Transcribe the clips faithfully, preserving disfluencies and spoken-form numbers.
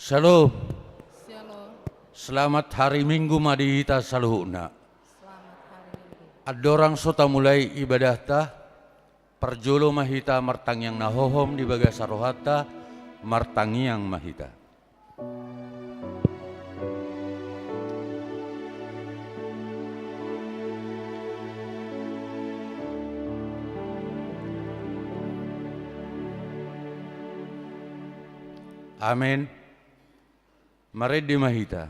Shalom. Shalom. Selamat hari Minggu ma di hita saluhutna. Selamat hari Minggu. Andorang so tamulai ibadahta, parjolo ma hita martangiang na hohom di bagasan rohanta, martangiang ma hita. Amen. Marende ma hita.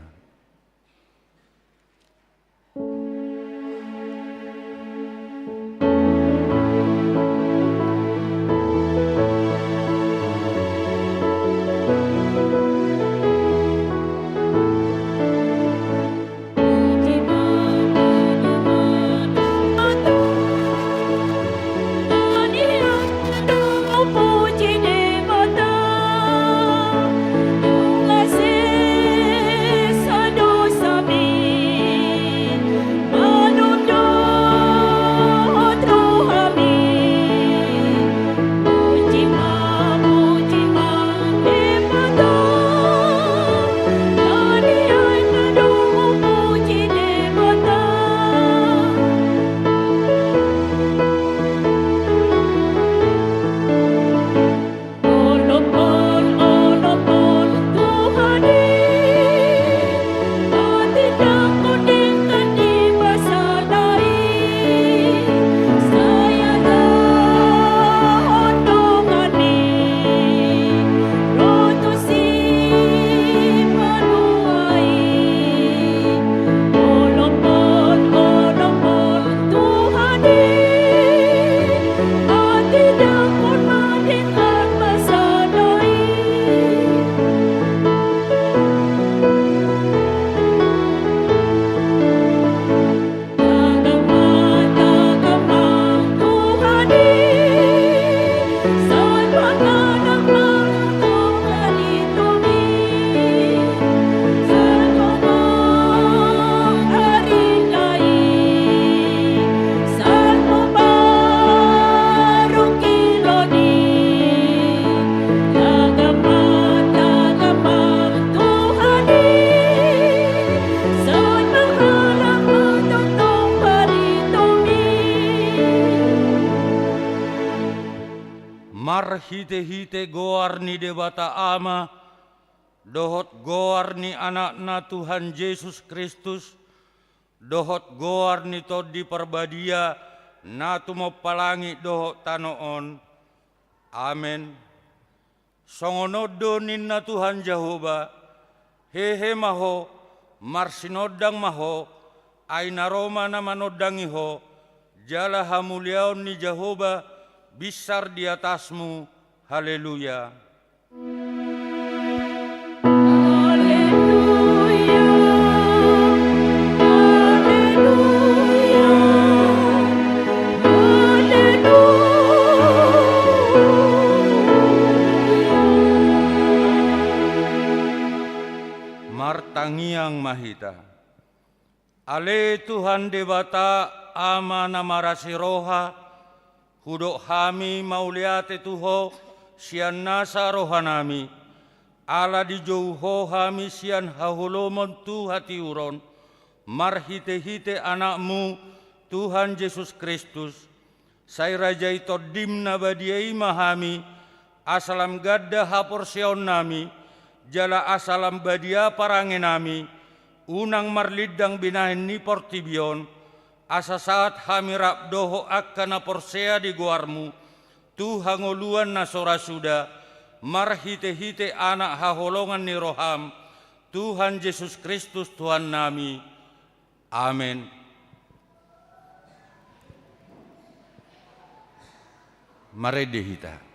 Marhitehite goar ni Debata Ama, dohot goar ni Anakna Tuhan Jesus Kristus, dohot goar ni Tondi Parbadia, na tumompa langit dohot tano on. Amen. Songon on do ninna Tuhan Jahowa: Hehe ma ho, marsinondang ma ho, ai na ro ma na manondangi ho, jala hamuliaon ni Jahowa binsar di atasmu. Haleluya. Haleluya, haleluya, haleluya. Martangiang ma hita. Ale Tuhan Debata, Ama na marasi roha, hudok hami mauliate tu Ho sian nasa rohanami, ala dijou Ho hami sian haholomon tu hatiuron, marhitehite Anakmu, Tuhan Jesus Kristus. Sai rajai Tondim na badia i ma hami, asa lam ganda haporseaonnami, jala asa lam badia parangenami, unang marlindang binahen ni portibi on, asa sahat hami rap dohot angka na porsea di goarmu, tu hangoluan na so ra suda, marhitehite Anak haholongan ni roham, Tuhan Jesus Kristus Tuhannami. Amen. Marende hita.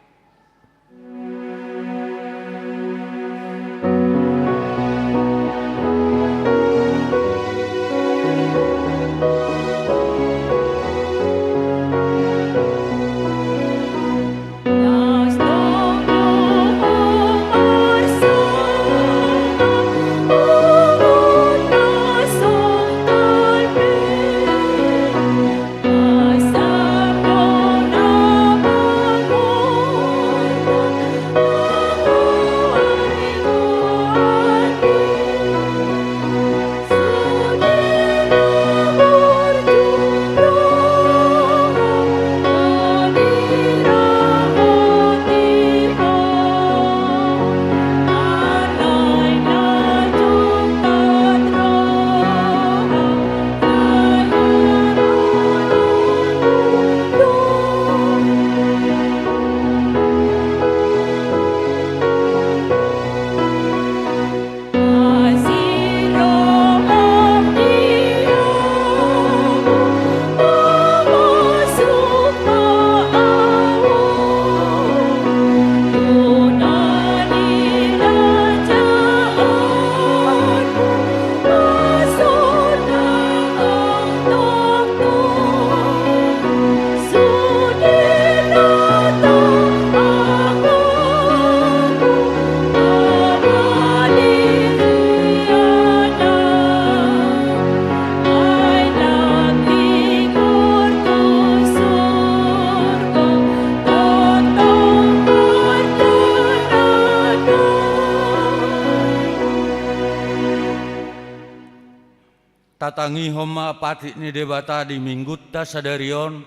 Tangihon ma patik ni Debata di Minggunta sadari on,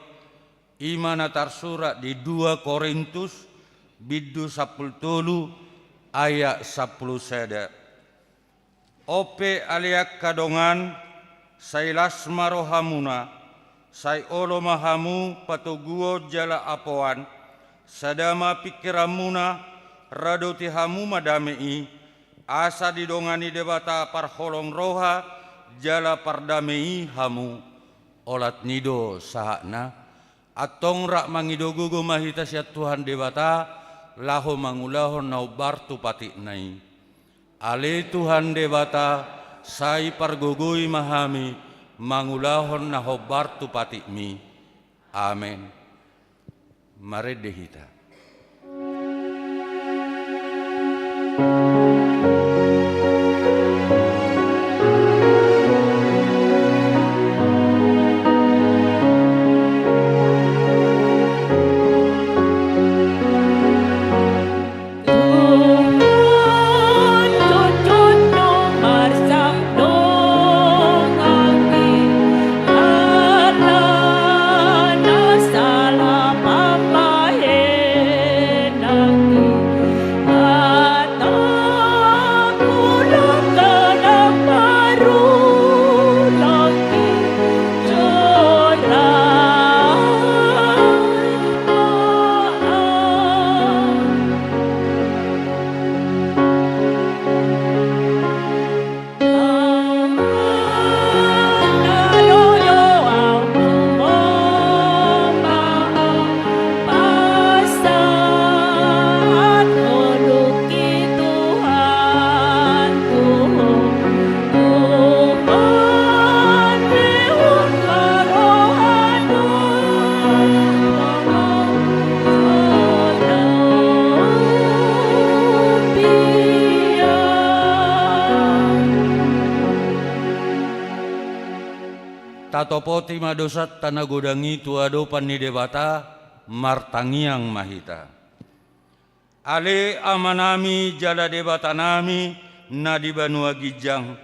i ma na tarsurat di dua Korintus, bindu sampulu tolu, ayat sampulu sada. On pe ale angka dongan, sai las ma rohamuna, sai olo ma hamu patoguon jala apoan, sada ma pingkiranmuna, radoti hamu ma dame i, asa didongani Debata parholong roha jala pardamei hamu. Olat ni do sahatna. Antong rap mangido gogo ma hita sian Tuhan Debata, laho mangulahon na hombar tu patikna i. Ale Tuhan Debata, sai pargogoi ma hami mangulahon na hombar tu patikmi. Amen. Marende hita. Tatopoti ma dosanta na godang i tu adopan ni Debata, martangiang ma hita. Ale Amanami jala Debatanami na di banua ginjang,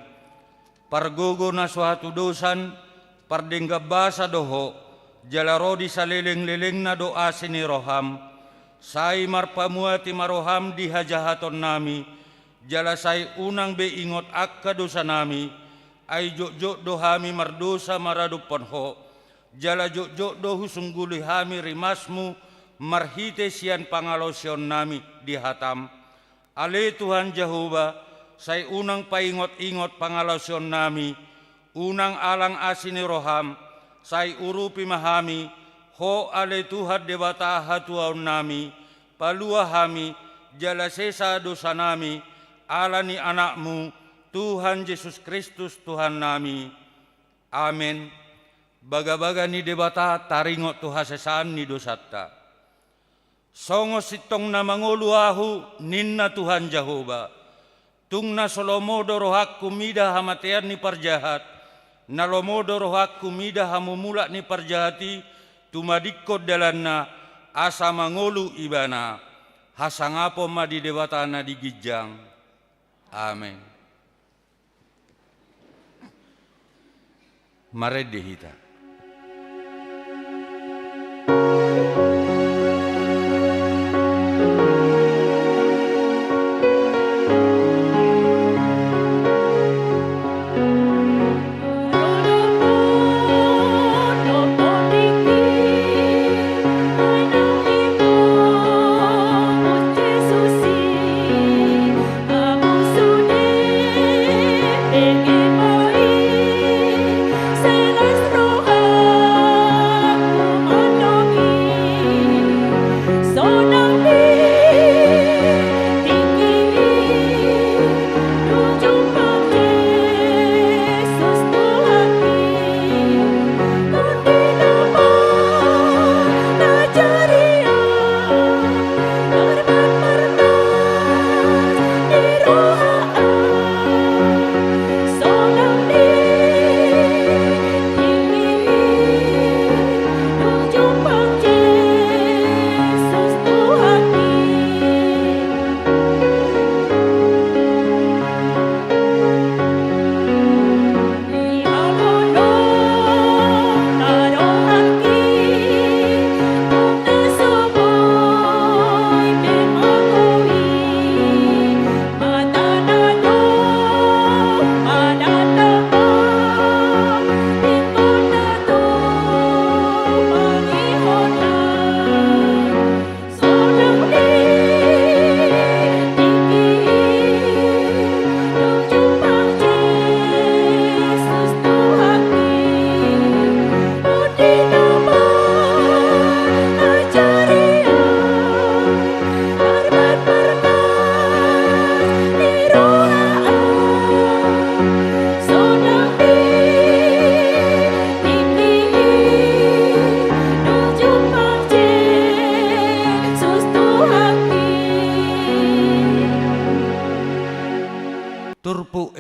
pargogo na so hatudosan, pardenggan basa do Ho, jala ro di salelenglelengna do asi ni roham, sai marpamuati ma roham di hajahatonnami, jala sai unang be ingot angka dosanami, ai jotjot do hami mardosa maradophon Ho, jala jotjot do husungguli hami rimasmu marhite sian pangalaosionnami di hatam. Ale Tuhan Jahowa, sai unang paingotingot pangalaosionnami, unang alang asi ni roham, sai urupi ma hami, Ho ale Tuhan Debata hatuaonnami, palua hami, jala sesa dosanami, ala ni Anakmu, Tuhan Jesus Kristus Tuhannami. Amen. Bagabaga ni Debata taringot tu hasesaan ni dosanta. Songon sintong na mangolu ahu, ninna Tuhan Jahowa. Tung na so lomo do rohangku mida hamatean ni parjahat, na lomo do rohangku mida hamumulak ni parjahat i, tumadingkon dalanna, asa mangolu ibana. Hasangapon ma di Debata na di ginjang. Amen. Marende hita.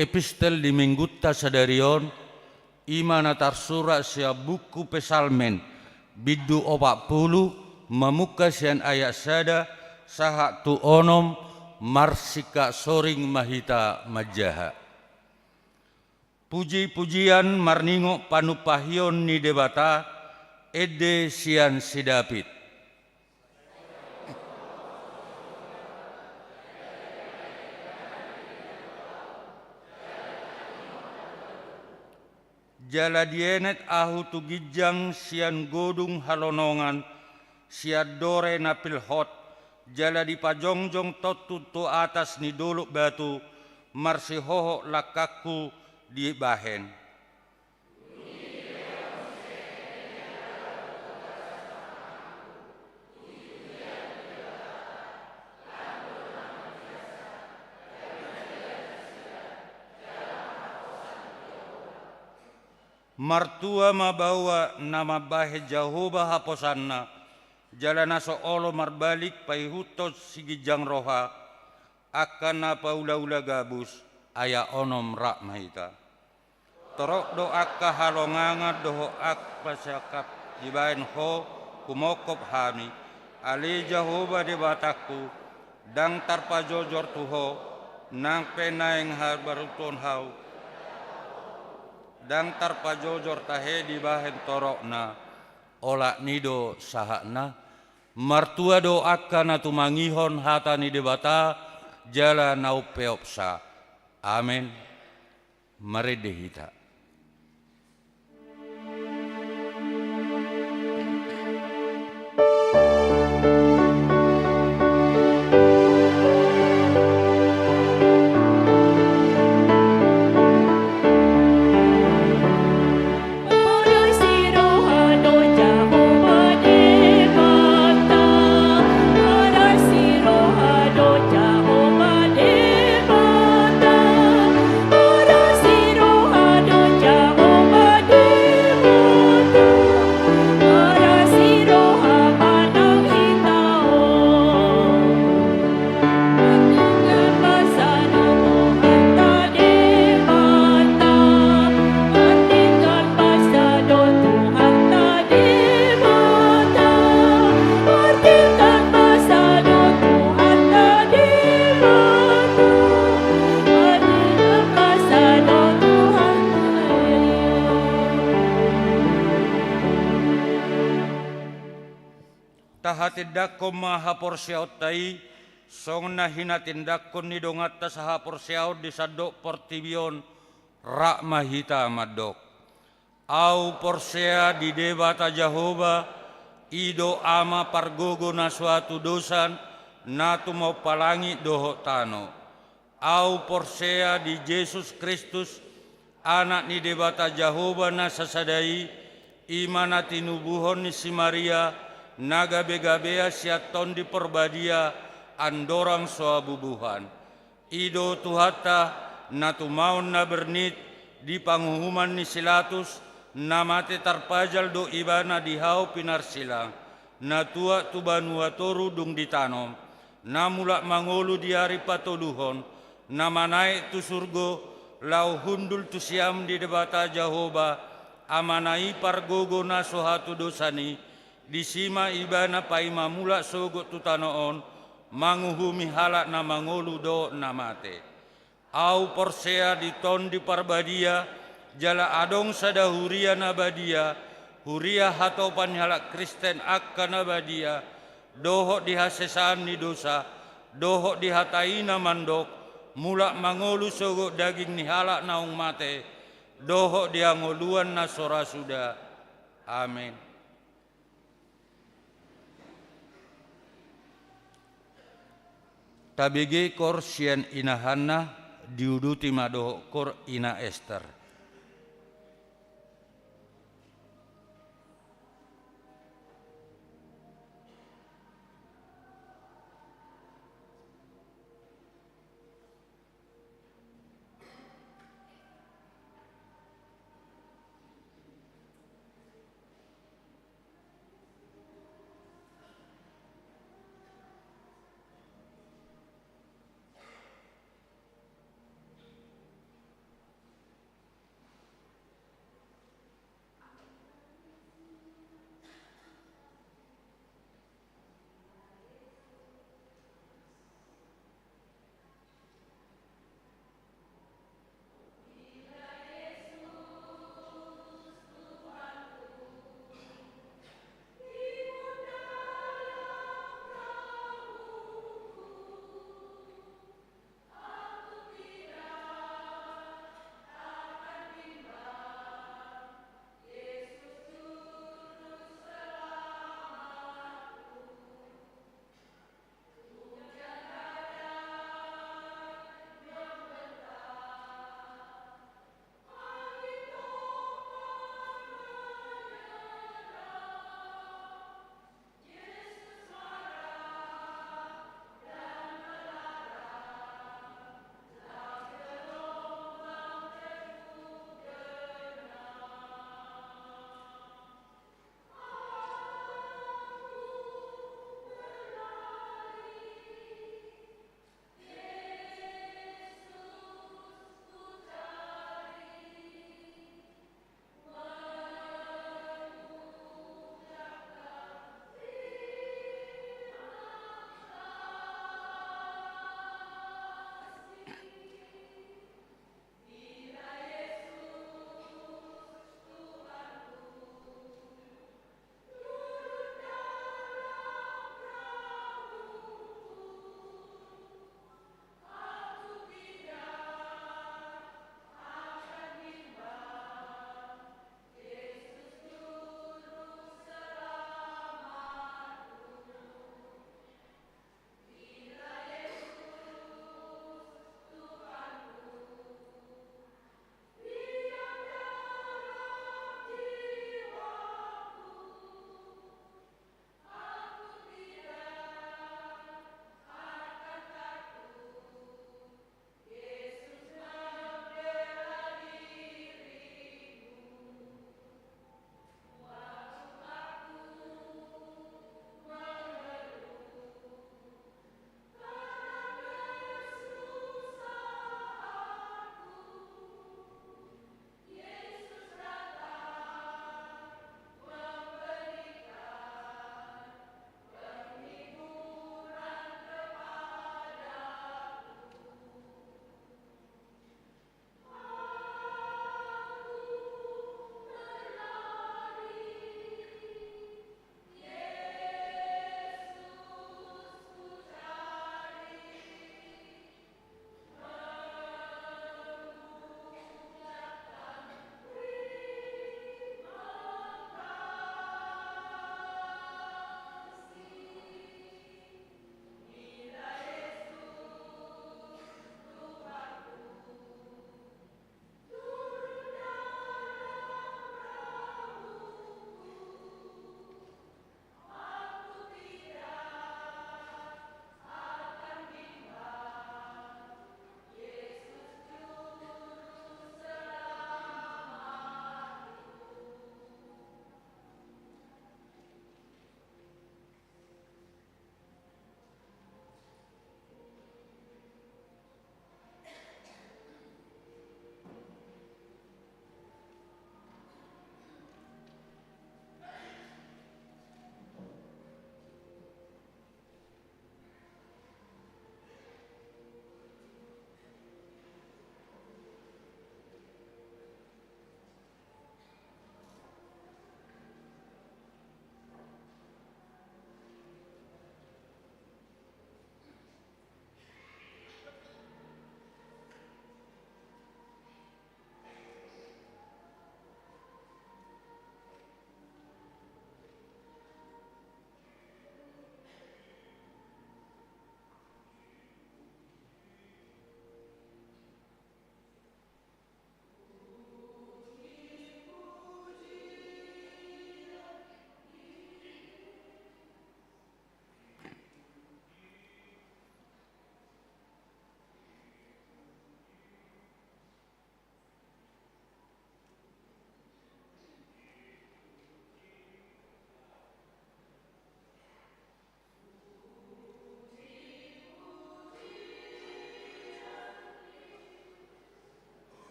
Epistel di Minggunta sadari on, i ma na tarsurat sian buku Psalmen, bindu opat pulu, mamungka sian ayat sada sahat tu onom, marsingkat soring ma hita manjaha. Puji-pujian marningot panumpahion ni Debata, ende sian si David. Jala dienet ahu tu ginjang sian godung halonongan, sian dore na pil hot, jala dipajongjong tontu tu atas ni dolok batu, marsihohot langkangku dibahen. Martua ma baoa na mambahen Jahowa haposanna, jala na so olo marbalik paihuthon siginjang roha, angka na paula-ula gabus, ayat onom, rap ma hita. Torop do angka halongangan dohot angka siangkap dibahen Ho, humophop hami, ale Jahowa Debatangku, ndang tarpajojor tu Ho, nang pe naeng habaruton hau, ndang tarpajojor tahe dibahen toropna. Olat ni do sahatna. Martua do angka na tumangihon hata ni Debata, jala na umpeopsa. Amen. Marende hita. Tahatindangkon ma haporseaonta i, songon na hinatindangkon ni donganta sahaporseaon di sandok portibi on, rap ma hita mandok. Ahu porsea di Debata Jahowa, i do Ama pargogo na so hatudosan, na tumompa langit dohot tano. Ahu porsea di Jesus Kristus, Anak ni Debata Jahowa na sasada i, i ma na tinubuhon ni si Maria, na gabe-gabean sian Tondi Parbadia, andorang so habubuhan. I do Tuhanta, na tumaon na bernit, di panguhuman ni si Latus, na mate tarpajal do Ibana di hau pinarsilang, na tuat tu banua toru dung ditanom, na mulak mangolu di ari patoluhon, na manaek tu surgo, laho hundul tu siam ni Debata Jahowa, Amana i pargogo na so hatudosan i, disi ma Ibana paima mulak sogot tu tano on, manguhumi halak na mangolu dohot na mate. Ahu porsea di Tondi Parbadia, jala adong sada huria na badia, huria hatopan ni halak Kristen angka na badia, dohot di hasesaan ni dosa, dohot di hata i na mandok, mulak mangolu sogot daging ni halak naung mate, dohot di hangoluan na so ra suda. Amen. Tabege kor sian ina Hanna, diuduti ma dohot kor ina Ester.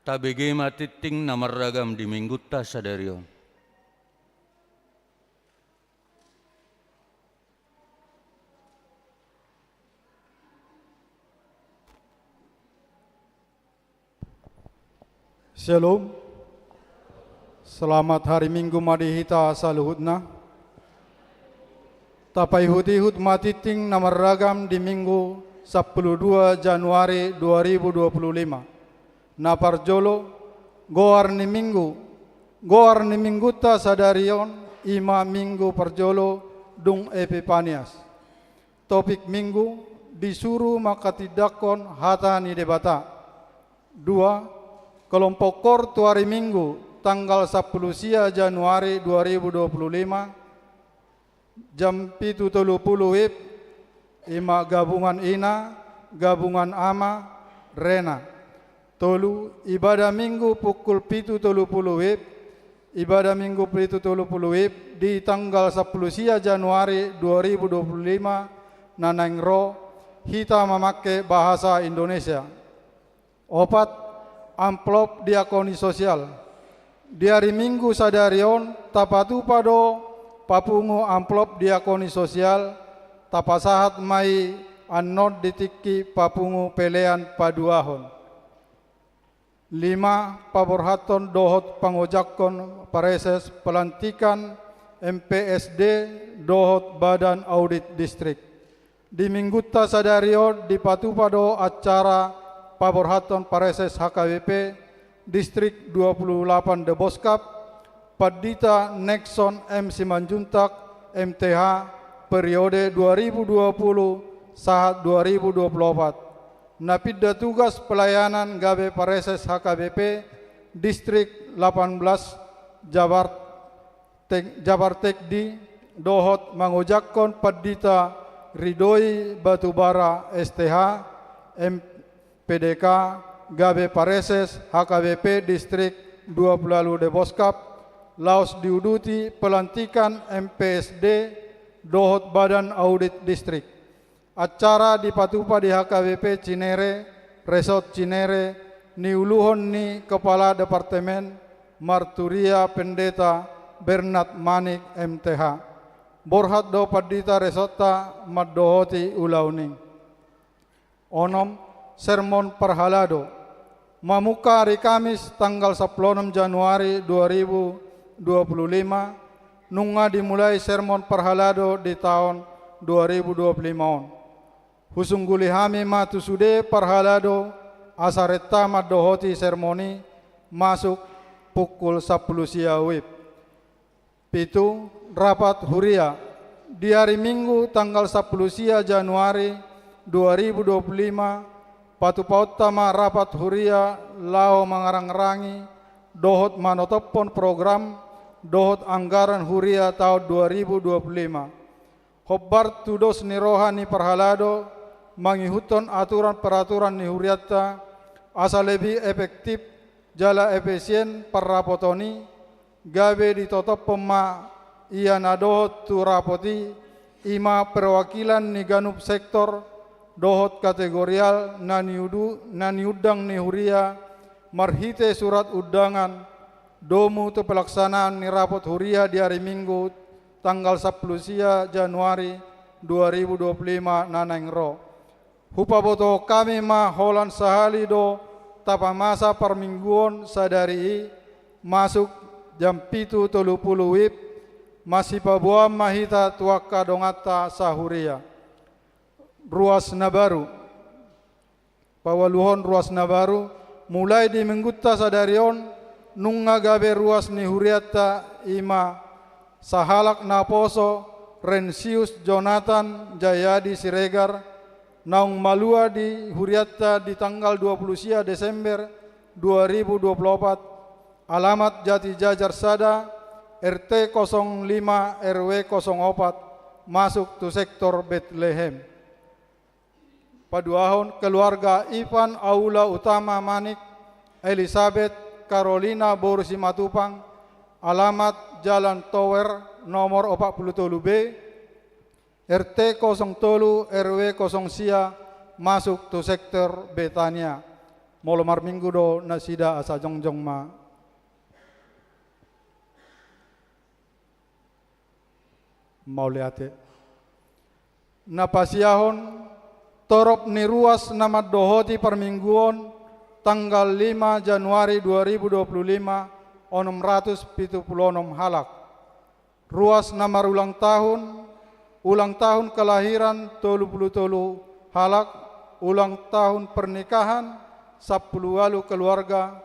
Tabege ma tingting na marragam di Minggunta sadari on. Shalom. Selamat hari Minggu ma di hita saluhutna. Tapaihut-ihut ma tingting na marragam di Minggu sampulu dua Januari dua ribu dua puluh lima. Na parjolo, goar ni Minggu, goar ni Minggunta sadari on, i ma Minggu parjolo dung Epipanias. Topik Minggu, disuru manghatindanghon hata ni Debata. Dua, kelompok KOR tu ari Minggu, tanggal sampulu sia Januari dua ribu dua puluh lima, jam pitu tolu pulu WIB, i ma gabungan ina, gabungan ama, rena. Tolu, ibadah Minggu pukul pitu tolu pulu WIB, ibadah Minggu pitu tolu pulu WIB di tanggal sampulu sia Januari dua ribu dua puluh lima na naeng ro, hita mamangke bahasa Indonesia. Opat, amplop diakoni sosial. Di ari Minggu sadari on, tapatupa do papungu amplop diakoni sosial, tapasahat ma i annon di tingki papungu pelean paduahon. Lima, paborhathon dohot pangojakhon pareses pelantikan M P S D dohot Badan Audit Distrik. Di Minggunta sadari on dipatupa do acara paborhathon pareses H K B P Distrik dua pulu lapan Deboskap, Pandita Nexon M Simanjuntak, M T H, periode dua ribu dua puluh sahat dua ribu dua puluh opat. Na pinda tugas pelayanan gabe pareses H K B P Distrik lapan belas Jabar Tek-, Jabar Tekdi, dohot mangojakhon Pandita Ridoi Batubara S T H, M P D K, gabe pareses H K B P Distrik dua pulu ualu Deboskap, laos diuduti pelantikan M P S D dohot Badan Audit Distrik. Acara dipatupa di H K B P Cinere, Resort Cinere, niuluhon ni Kepala Departemen Marturia Pendeta Bernard Manik M T H. Borhat do pandita resortta mandohoti ulaon i. Onom, sermon parhalado. Mamungka ari Kamis tanggal sampulu onom Januari dua ribu dua puluh lima, nunga dimulai sermon parhalado di taon dua ribu dua puluh lima on. Husungguli hami ma tu sude parhalado asa renta mandohoti sermon i masuk pukul sampulu sia WIB. Pitu, rapat huria. Di ari Minggu tanggal sampulu sia Januari dua ribu dua puluh lima, patupaonta ma rapat huria laho mangarangrangi dohot manotophon program dohot anggaran huria taon dua ribu dua puluh lima. Hombar tu dos ni roha ni parhalado, mangihuthon aturan peraturan ni hurianta, asa lebih efektif jala efisien parrapoton i, gabe ditotophon ma ia na dohot tu rapot i, i ma perwakilan ni ganup sektor dohot kategorial na niudu-, na niundang ni huria marhite surat undangan, domu tu pelaksanaan ni rapot huria di ari Minggu tanggal sampulu sia Januari dua ribu dua puluh lima na naeng ro. Hupabotohon hami ma holan sahali do tapamasa parmingguon sadari i, masuk jam pitu tolu pulu WIB, masipaboaan ma hita tu angka donganta sahuria. Ruas na baru. Paualuhon ruas na baru, mulai di Minggunta sadari on, nunga gabe ruas ni hurianta i ma sahalak naposo Rensius Jonathan Jayadi Siregar, naung malua di hurianta di tanggal dua pulu sia Desember dua ribu dua pulu opat, alamat Jati Jajar sada, R T kosong lima, R W kosong opat, masuk tu sektor Betlehem. Paduahon, keluarga Ivan Aula Utama Manik, Elisabet Karolina boru Simatupang, alamat Jalan Tower nomor opat pulu tolu B, R T kosong tolu, R W kosong sia, masuk tu sektor Betania. Molo marminggu do nasida, asa jongjong ma. Mauliate. Na pasiahon, torop ni ruas na mandohoti parmingguon, tanggal lima Januari dua ribu dua puluh lima, onom ratus pitu puluh onom halak. Ruas na marulang tahun, ulang tahun kelahiran tolu puluh tolu halak, ulang tahun pernikahan sampulu ualu keluarga,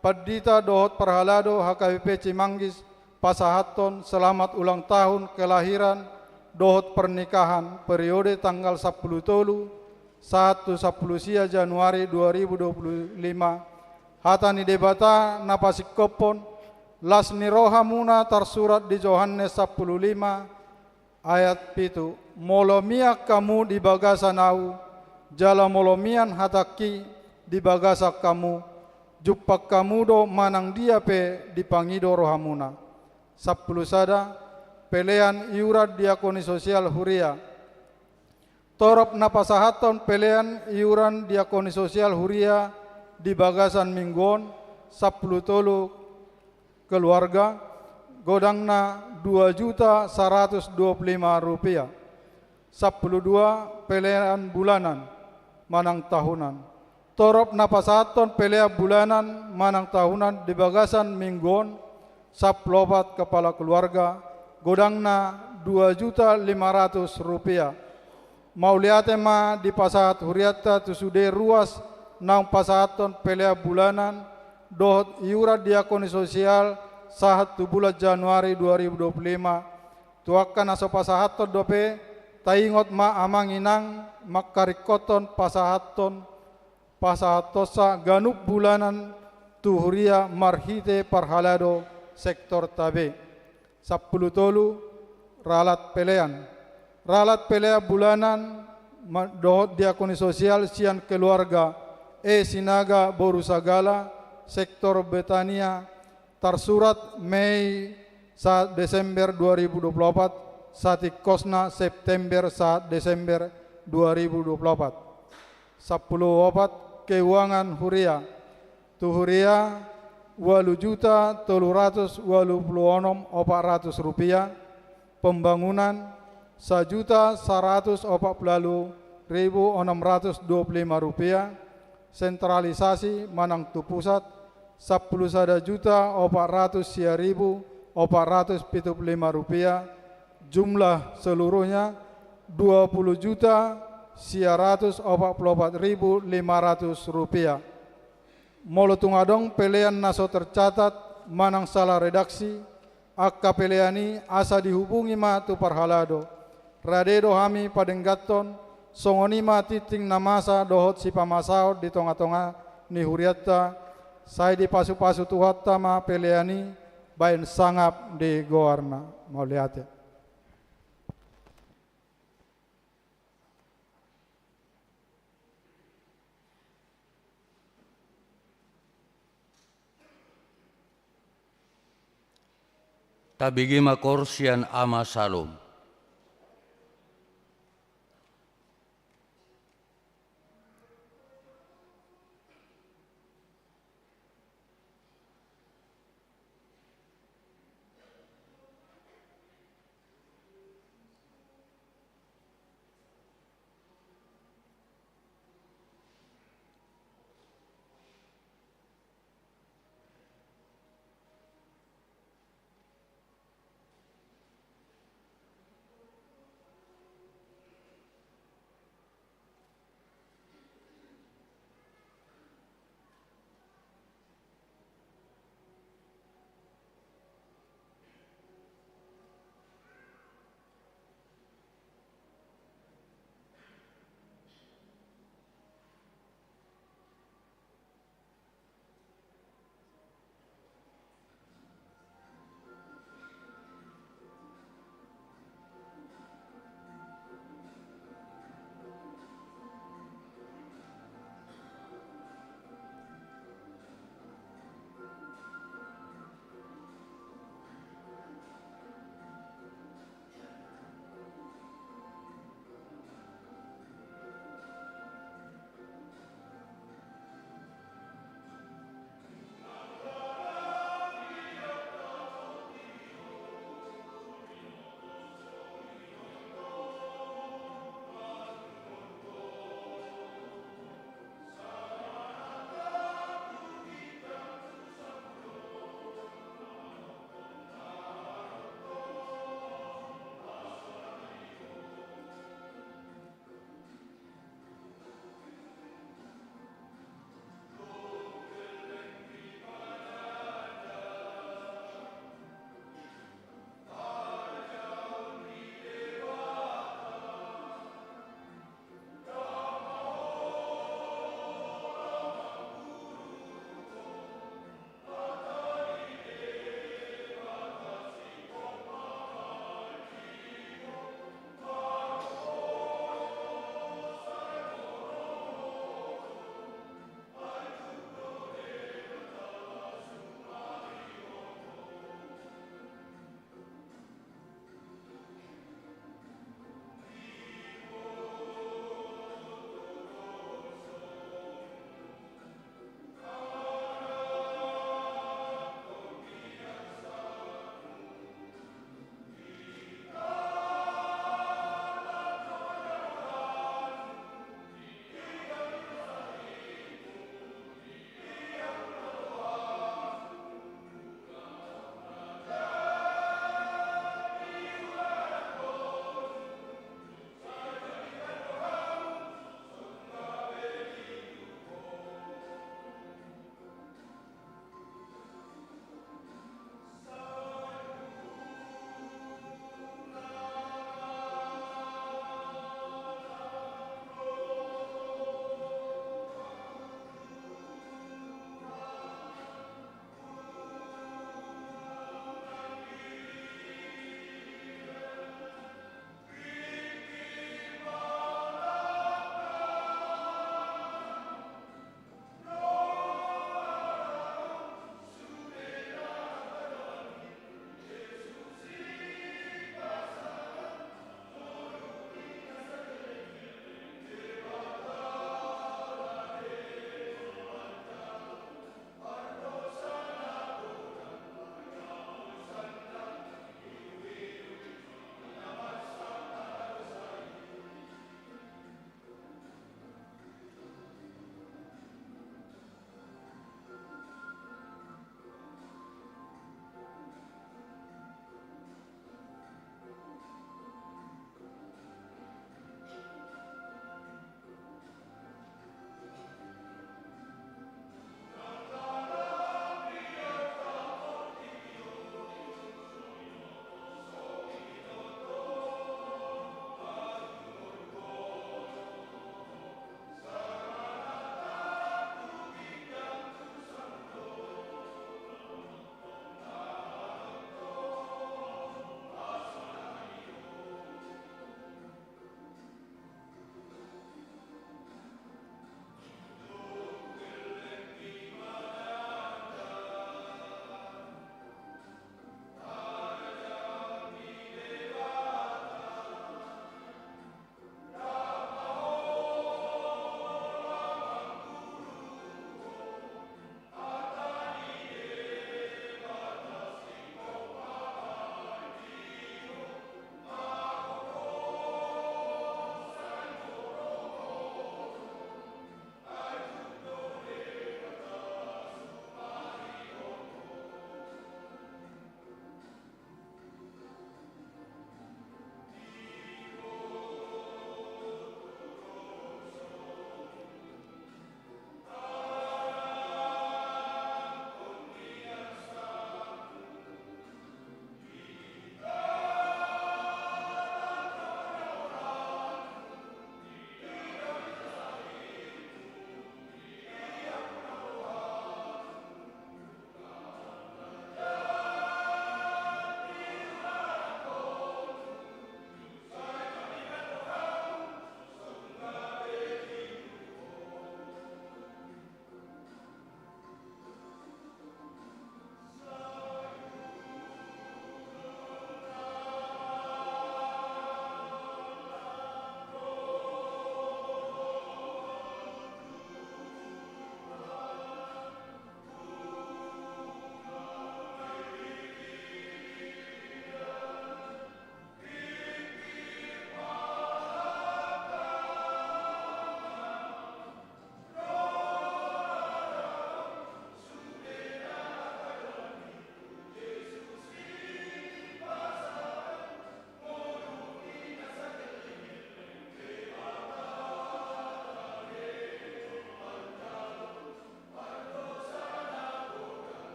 pandita dohot parhalado H K B P Cimanggis pasahathon selamat ulang tahun kelahiran dohot pernikahan periode tanggal sampulu tolu sahat tu sampulu sia Januari dua ribu dua puluh lima. Hata ni Debata na pasingkophon, las ni rohamuna tarsurat di Johannes sampulu lima ayat pitu, molo mian hamu di bagasan Ahu, jala molo mian hatangki di bagasan hamu, jumpang hamu do manang dia pe dipangido rohamuna. Sampulu sada, pelean iuran diakoni sosial huria. Torop na pasahathon pelean iuran diakoni sosial huria di bagasan minggu on, sampulu tolu keluarga, godangna dua juta saratus dua puluh lima rupiah. Sampulu dua, pelean bulanan manang tahunan. Torop na pasahathon pelean bulanan manang tahunan di bagasan minggu on, sampulu opat kepala keluarga, godangna dua juta lima ratus rupiah. Mauliate ma dipasahat hurianta tu sude ruas naung pasahathon pelean bulanan dohot iuran diakoni sosial sahat tu bulan Januari dua ribu dua puluh lima. Tu angka na so pasahathon dope, taingot ma amang inang mangkaringkothon pasahathon pasahathonsa ganup bulanan tu huria marhite parhalado sektorta be. Sampulu tolu, ralat pelean. Ralat pelean bulanan ma-, dohot diakoni sosial sian keluarga E Sinaga boru Sagala, sektor Betania, tarsurat Mei sahat Desember dua ribu dua puluh opat, satingkosna September sahat Desember dua ribu dua puluh opat. Sampulu opat, keuangan huria. Tu huria, ualu juta tolu ratus ualu pulu onom opat ratus rupiah. Pembangunan, sajuta saratus opat pulu ualu ribu onom ratus dua pulu lima rupiah. Sentralisasi manang tu pusat, sampulu sada juta opat ratus sia ribu opat ratus pitu pulu lima rupiah. Jumlah seluruhnya dua puluh juta sia ratus opat pulu opat ribu lima ratus rupiah. Molo tung adong pelean na so tercatat manang salah redaksi angka pelean i, asa dihubungi ma tu parhalado. Rade do hami padengganhon, songon i ma tingting na masa dohot sipamasaon di tonga-tonga ni hurianta. Sai dipasupasu Tuhanta ma pelean i bahen sangap di goarna. Mauliate. Tabege ma koor sian Ama Salom.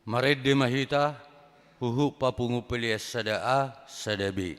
Marende ma hita, huhut papungu pelean sada A, sada B.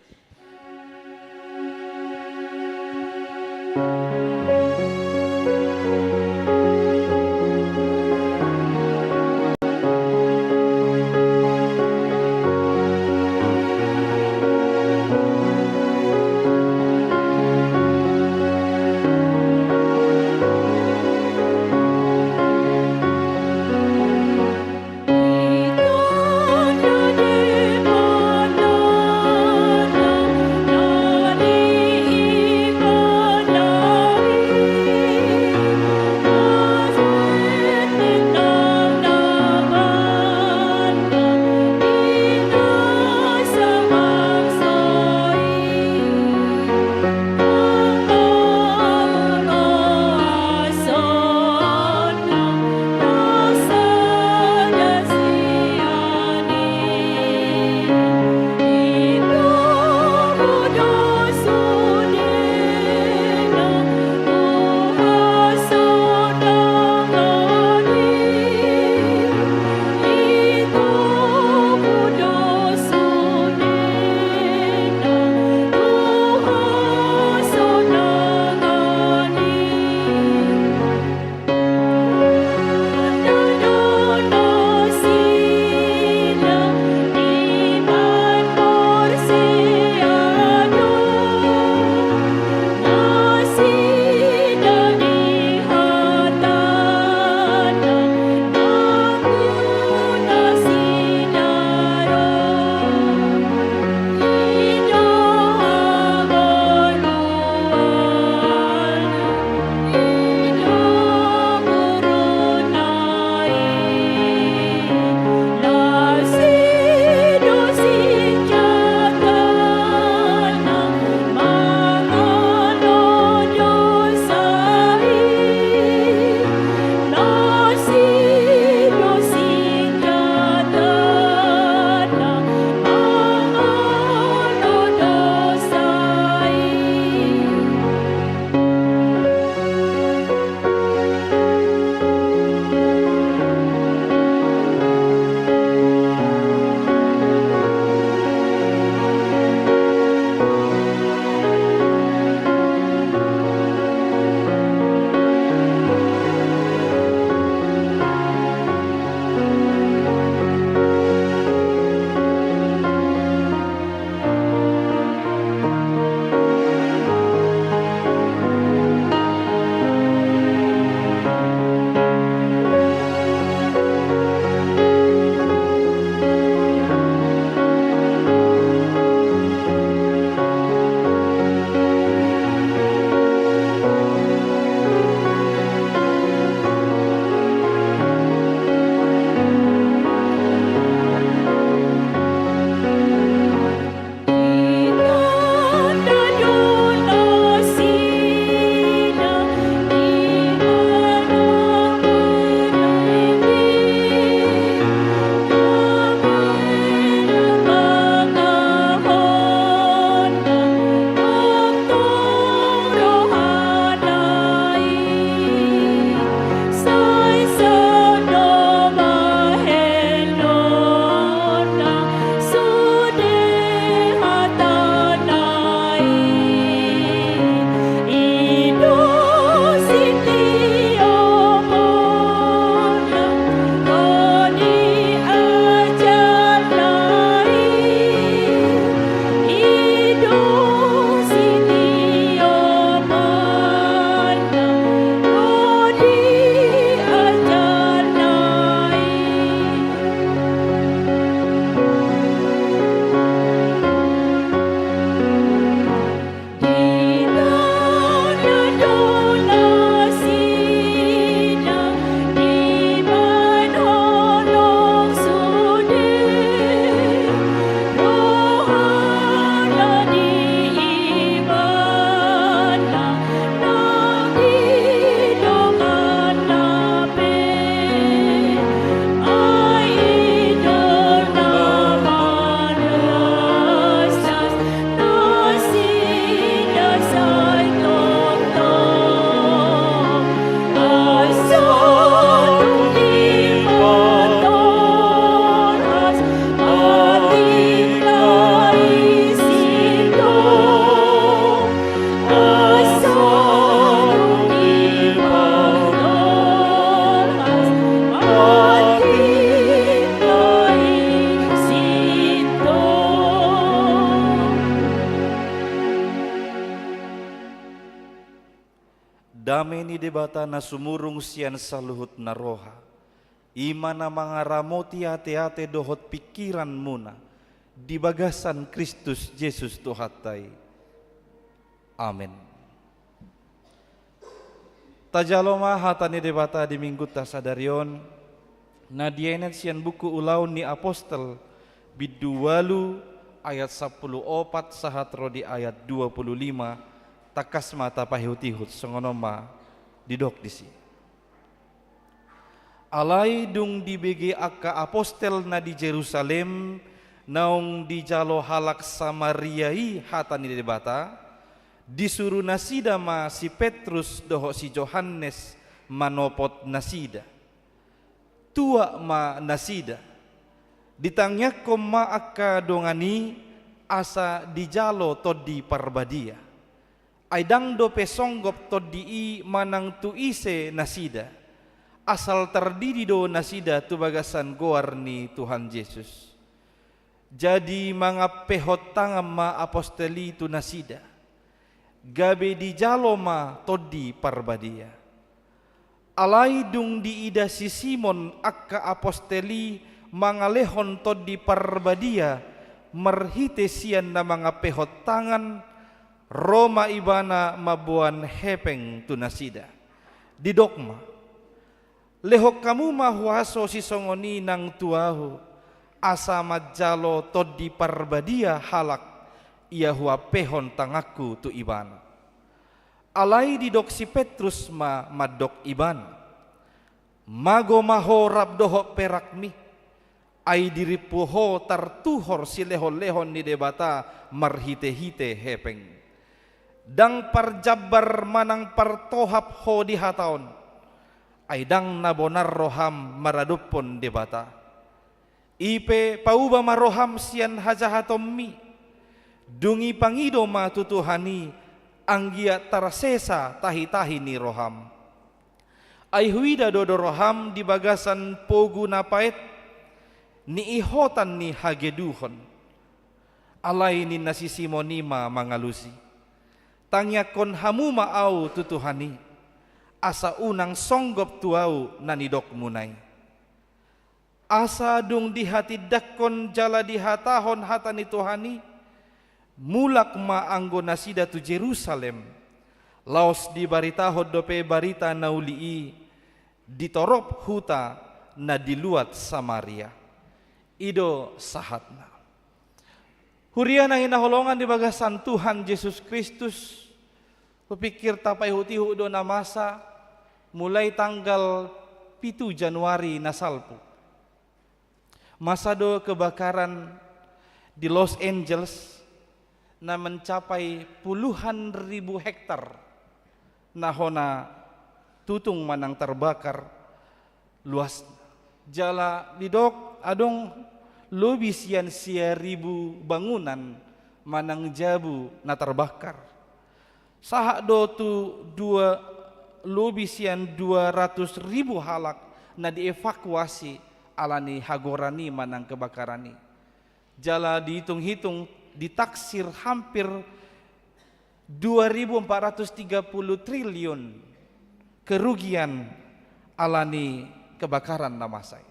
Dame ni Debata na sumurung sian saluhut na roha, i ma na mangaramoti ateate dohot pingkiranmuna di bagasan Kristus Jesus Tuhanta i. Amen. Tajalo ma hata ni Debata di Minggunta sadari on, na dienet sian buku Ulaon ni Apostel, bindu ualu, ayat sampulu opat sahat ro di ayat dua pulu lima. Tangkas ma tapaihutihut, songon on ma didok disi. Alai dung dibege angka apostel na di Jerusalem naung dijalo halak Samaria i hata ni Debata, disuru nasida ma si Petrus dohot si Johannes manopot nasida. Tuak ma nasida. Ditangiangkon ma angka dongan i asa dijalo Tondi Parbadia. Ai ndang dope songgop Tondi i manang tu ise nasida, asal tardidi do nasida tu bagasan goar ni Tuhan Jesus. Jadi mangampehon tangan ma apostel i tu nasida, gabe dijalo ma Tondi Parbadia. Alai dung diida si Simon angka apostel i mangalehon Tondi Parbadia marhite sian na mangampehon tangan, ro ma ibana mamboan hepeng tu nasida. Didok ma, lehon hamu ma huaso sisongon i nang tu ahu, asa manjalo Tondi Parbadia halak ia huampehon tanganku tu ibana. Alai didok si Petrus ma mandok ibana, mago ma ho rap dohot perakmi, ai dirimpu ho tartuhor silehonlehon ni Debata marhitehite hepeng. Ndang parjambar manang partohap ho di hata on, ai ndang na bonar roham maradophon Debata. I pe pauba ma roham sian hajahatonmi. Dung i pangido ma tu Tuhan i, anggiat tarsesa tahitahi ni roham. Ai huida do roham di bagasan pogu na paet, niihotan ni hageduhon. Alai ninna si Simon i ma mangalusi, tangiangkon hamu ma ahu tu Tuhan i, asa unang songgop tu ahu na nidokmuna i. Asa dung dihatindangkon jala dihatahon hata ni Tuhan i, mulak ma anggo nasida tu Jerusalem, laos dibaritahon dope barita na uli i di torop huta na di luat Samaria. I do sahatna. Huria na hinaholongan di bagasan Tuhan Jesus Kristus, hupingkir tapaihutihut do na masa mulai tanggal pitu Januari na salpu. Masa do kebakaran di Los Angeles na mencapai puluhan ribu hektar na hona tutung manang tarbakar luasna. Jala didok adong lobi sian sia ribu bangunan manang jabu na tarbakar. Sahat do tu dua, lobi sian dua ratus ribu halak na dievakuasi ala ni hagoran i manang kebakaran i. Jala dihitung-hitung, ditaksir hampir dua ribu empat ratus tiga puluh triliun kerugian ala ni kebakaran na masa i.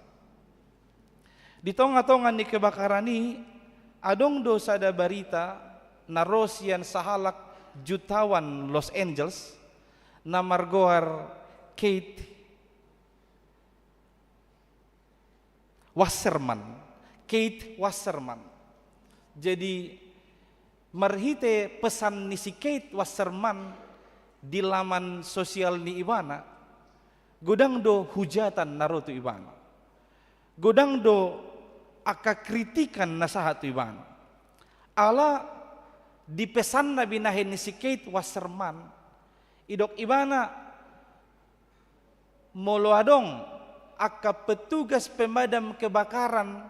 Di tonga-tonga ni kebakaran i, adong do sada barita na ro sian sahalak jutawan Los Angeles na margoar Kate Wasserman, Kate Wasserman. Jadi, marhite pesan ni si Kate Wasserman di laman sosial ni ibana, godang do hujatan na ro tu ibana. Godang do angka kritikan na sahat tu ibana. Ala di pesanna binahen ni si Kate Wasserman, idok ibana, molo adong angka petugas pemadam kebakaran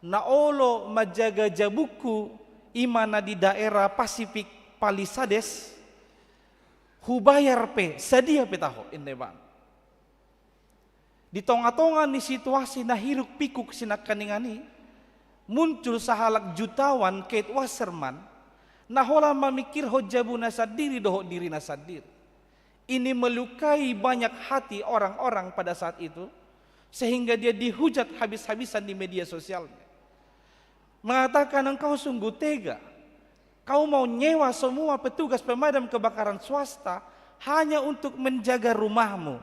na olo manjaga jabungku, i ma na di daerah Pacific Palisades, hubayar pe, sadia pe taho, inna ibana. Di tonga-tonga ni situasi na hiruk pikuk sinangkaningan i, muncul sahalak jutawan Kate Wasserman, na holan mamingkirhon jabuna sandiri dohot dirina sandiri. Ini melukai banyak hati orang-orang pada saat itu, sehingga dia dihujat habis-habisan di media sosialnya. Mengatakan, "Engkau sungguh tega. Kau mau nyewa semua petugas pemadam kebakaran swasta hanya untuk menjaga rumahmu.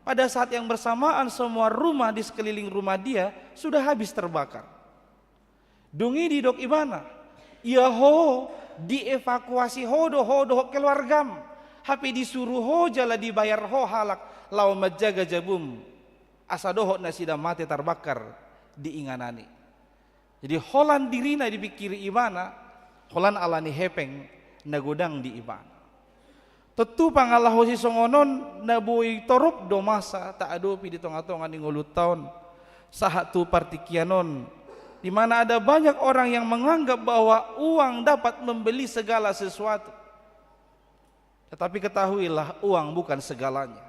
Pada saat yang bersamaan, semua rumah di sekeliling rumah dia sudah habis terbakar." Dung i didok ibana, "Ia ho, dievakuasi ho do ho dohot keluargam. Hape disuru ho jala dibayar ho halak laho manjaga jabum, asa dohot nasida mate tarbakar di inganan i." Jadi holan dirina dipingkiri ibana, holan ala ni hepeng na godang di ibana. Tontu pangalaho sisongon on na boi torop do masa taadopi di tonga-tonga ni ngolunta on, sahat tu partingkian on, di mana ada banyak orang yang menganggap bahwa uang dapat membeli segala sesuatu. Tetapi ketahuilah, uang bukan segalanya.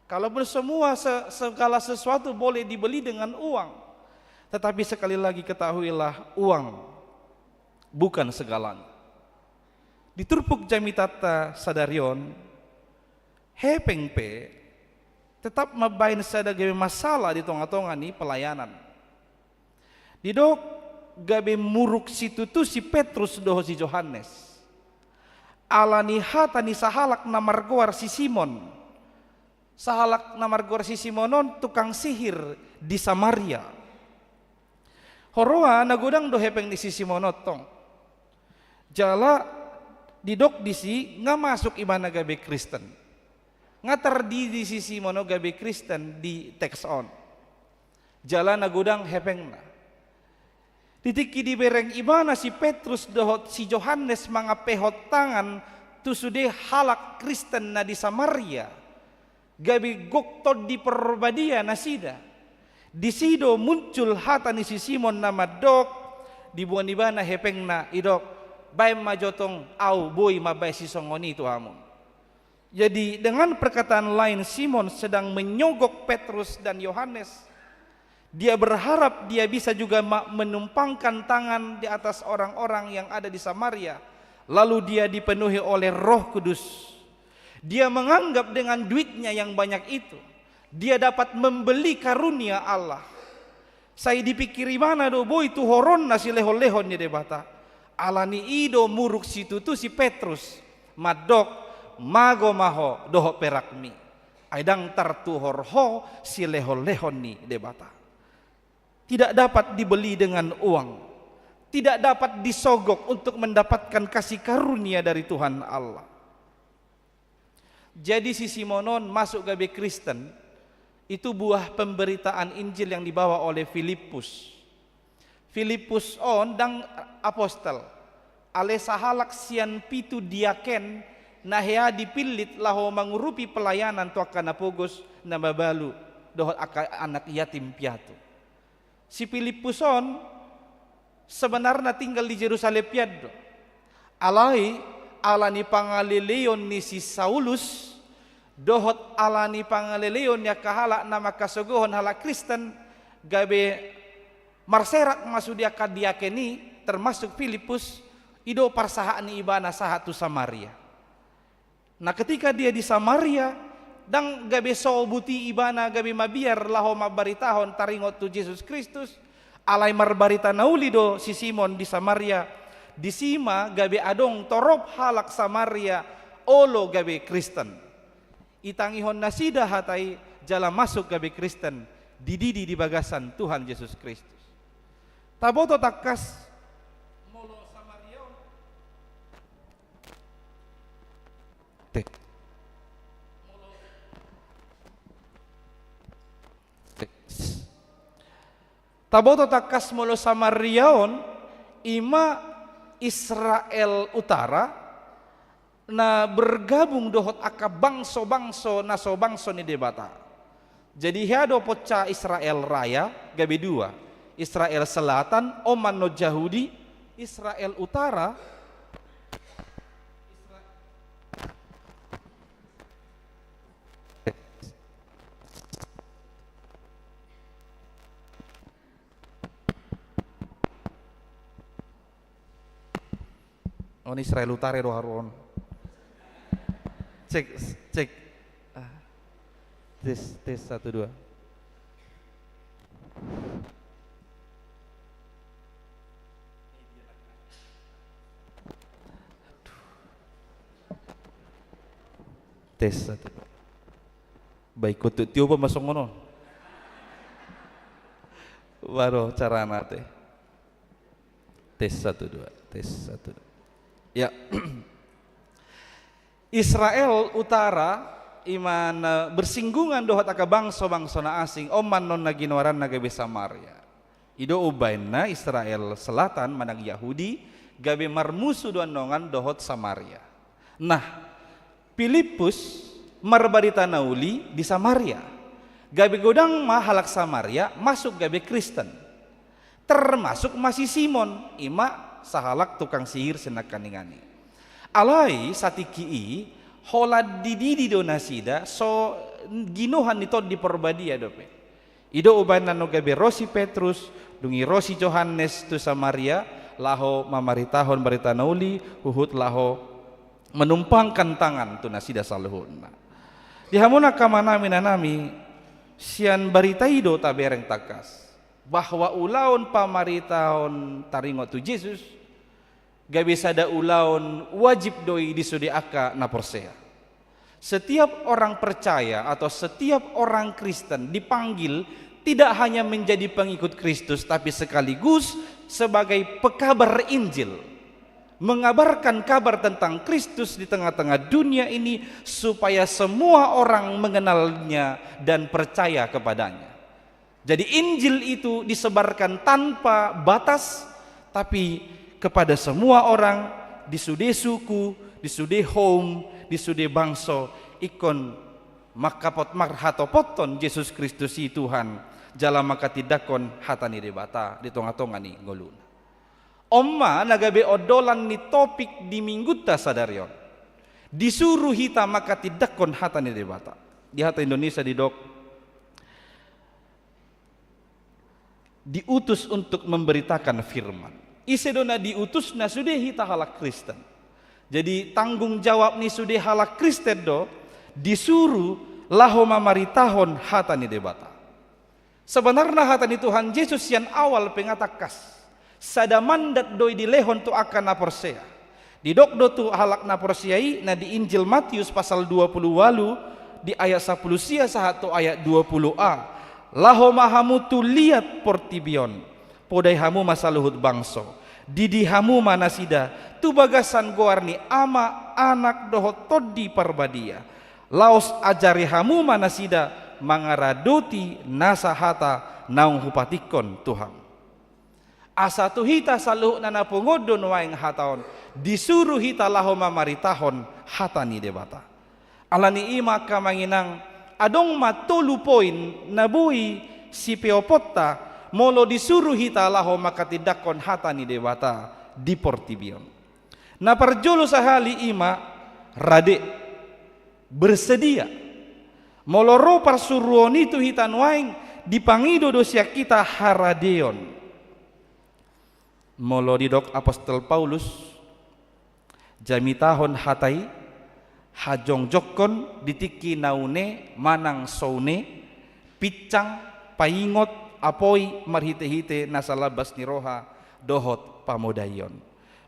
Kalaupun semua se-, segala sesuatu boleh dibeli dengan uang, tetapi sekali lagi ketahuilah, uang bukan segalanya. Di turpuk jamitanta sadari on, hepeng pe tetap mambahen sada gabe masalah di tonga-tonga ni pelayanan. Didok, gabe muruk situtu si Petrus dohot si Johannes ala ni hata ni sahalak na margoar si Simon. Sahalak na margoar si Simon on tukang sihir di Samaria. Huroha na godang do hepeng ni si Simon on tong. Jala didok disi nga masuk ibana gabe Kristen. Nga tardidi si Simon on gabe Kristen di teks on. Jala na godang hepengna. Di tingki dibereng ibana si Petrus dohot si Johannes mangampehon tangan tu sude halak Kristen na di Samaria, gabe gok Tondi Parbadia nasida. Disi do muncul hata ni si Simon na mandok, diboan ibana hepengna, didok, "Baen ma jo tong, au boi mambaen sisongon i tu hamu." Jadi, dengan perkataan lain, Simon sedang menyogok Petrus dan Yohanes. Dia berharap dia bisa juga ma-, menumpangkan tangan di atas orang-orang yang ada di Samaria, lalu dia dipenuhi oleh Roh Kudus. Dia menganggap dengan duitnya yang banyak itu, dia dapat membeli karunia Allah. Sai dipingkiri ibana do boi tuhoronna silehon-lehon ni Debata. Ala ni i do muruk situtu si Petrus, mandok, "Mago ma ho dohot perakmi. Ai ndang tartuhor ho silehon-lehon ni Debata." Tidak dapat dibeli dengan uang. Tidak dapat disogok untuk mendapatkan kasih karunia dari Tuhan Allah. Jadi si Simon on masuk gabe Kristen, itu buah pemberitaan Injil yang dibawa oleh Filipus. Filipus on ndang apostel, alai sahalak sian pitu diaken na hea dipillit laho mangurupi pelayanan tu angka na pogos, na mabalu, dohot angka anak yatim piatu. Si Filipus on sebenarna tinggal di Jerusalem pian do. Alai, ala ni pangaleleon ni si Saulus, dohot ala ni pangaleleon ni angka halak na mangkasogohon halak Kristen, gabe marserak ma sude angka diaken i, termasuk Filipus, i do parsahat ni ibana sahat tu Samaria. Nah, ketika dia di Samaria, ndang gabe so buti ibana gabe mabiar laho mambaritahon taringot tu Jesus Kristus, alai marbarita na uli do si Simon di Samaria, disi ma gabe adong torop halak Samaria olo gabe Kristen. Itangihon nasida hata i jala masuk gabe Kristen, dididi di bagasan Tuhan Jesus Kristus. Taboto tangkas molo Samaria on. Tek. Tek. Taboto tangkas molo Samaria on, ima Israel Utara, na bergabung dohot angka bangso-bangso na so bangso ni Debata. Jadi hea do poncah Israel Raya, gabe dua. Israel Selatan, on ma annon Jahudi, Israel Utara, on Israel Utara do haru on. Cek, cek. Ah. Tes, tes, satu, dua. Tes, satu, dua. Baik, kutu tiup ma songon on. Baru carana te. Tes, satu, dua. Tes, satu, dua. Ya. Israel Utara, i ma na bersinggungan dohot angka bangso-bangso na asing, on ma annon na ginoaranna gabe Samaria. I do umbahen na Israel Selatan manang Yahudi, gabe marmusu do annon dohot Samaria. Nah, Pilippus marbarita na uli di Samaria. Gabe godang ma halak Samaria masuk gabe Kristen. Termasuk ma si Simon, i ma sahalak tukang sihir sian nangkaningan i. Alai satingki i, holan dididi do nasida so ginohan ni Tondi Porbadia dope. I do umbahen annon gabe ro si Petrus, dung i ro si Johannes tu Samaria, laho mamaritahon barita na uli, huhut laho menumpangkan tangan tu nasida saluhutna. Di hamu angka amanami, inanami, sian barita i do tabereng tangkas bahwa ulaon pamaritahon taringot tu Jesus gabe sada ulaon wajib do i di sude angka na porsea. Setiap orang percaya atau setiap orang Kristen dipanggil tidak hanya menjadi pengikut Kristus, tapi sekaligus sebagai pekabar Injil, mengabarkan kabar tentang Kristus di tengah-tengah dunia ini, supaya semua orang mengenalnya dan percaya kepadanya. Jadi, Injil itu disebarkan tanpa batas, tapi kepada semua orang, di sude suku, di sude houm, di sude bangso, ingkon mangkapot marhatopothon Jesus Kristus i Tuhan, jala mangkatindangkon hata ni Debata di tonga-tonga ni ngoluna. On ma na gabe ondolan ni topik di minggunta sadari on. Disuru hita mangkatindangkon hata ni Debata. Di hata Indonesia didok, diutus untuk memberitakan firman. Ise do na diutus? Na sude hita halak Kristen. Jadi, tanggung jawab ni sude halak Kristen do disuru laho mamaritahon hata ni Debata. Sebenarna hata ni Tuhan Jesus sian awal pe nga tangkas. Sada mandat do i dilehon tu angka na porsea. Didok do tu halak na porsea i na di Injil Matius pasal dua pulu ualu di ayat sampulu sia sahat tu ayat dua pulu a. Laho ma hamu tu liat portibi on. Podai hamu ma saluhut bangso. Didi hamu ma nasida tu bagasan goar ni Ama, Anak dohot Tondi Parbadia. Laos ajari hamu ma nasida mangaradoti nasa hata naung hupatikkon tu hamu. Asa tu hita saluhutna na pungu on do nuaeng hata on, disuru hita laho mamaritahon hata ni Debata. Alani i ma angka amang inang, adong ma tolu poin na boi sipeoponta molo disuru hita laho mangkatindangkon hata ni Debata di portibi on. Na parjolo sahali i ma rade, bersedia. Molo ro parsuruon i tu hita nuaeng, dipangido do sian hita haradeon. Molo didok apostel Paulus, jamitahon hata i, hajongjongkon di tingki na une manang so une, pinsang, paingot, apoi marhitehite nasa lambas ni roha dohot pamodaion.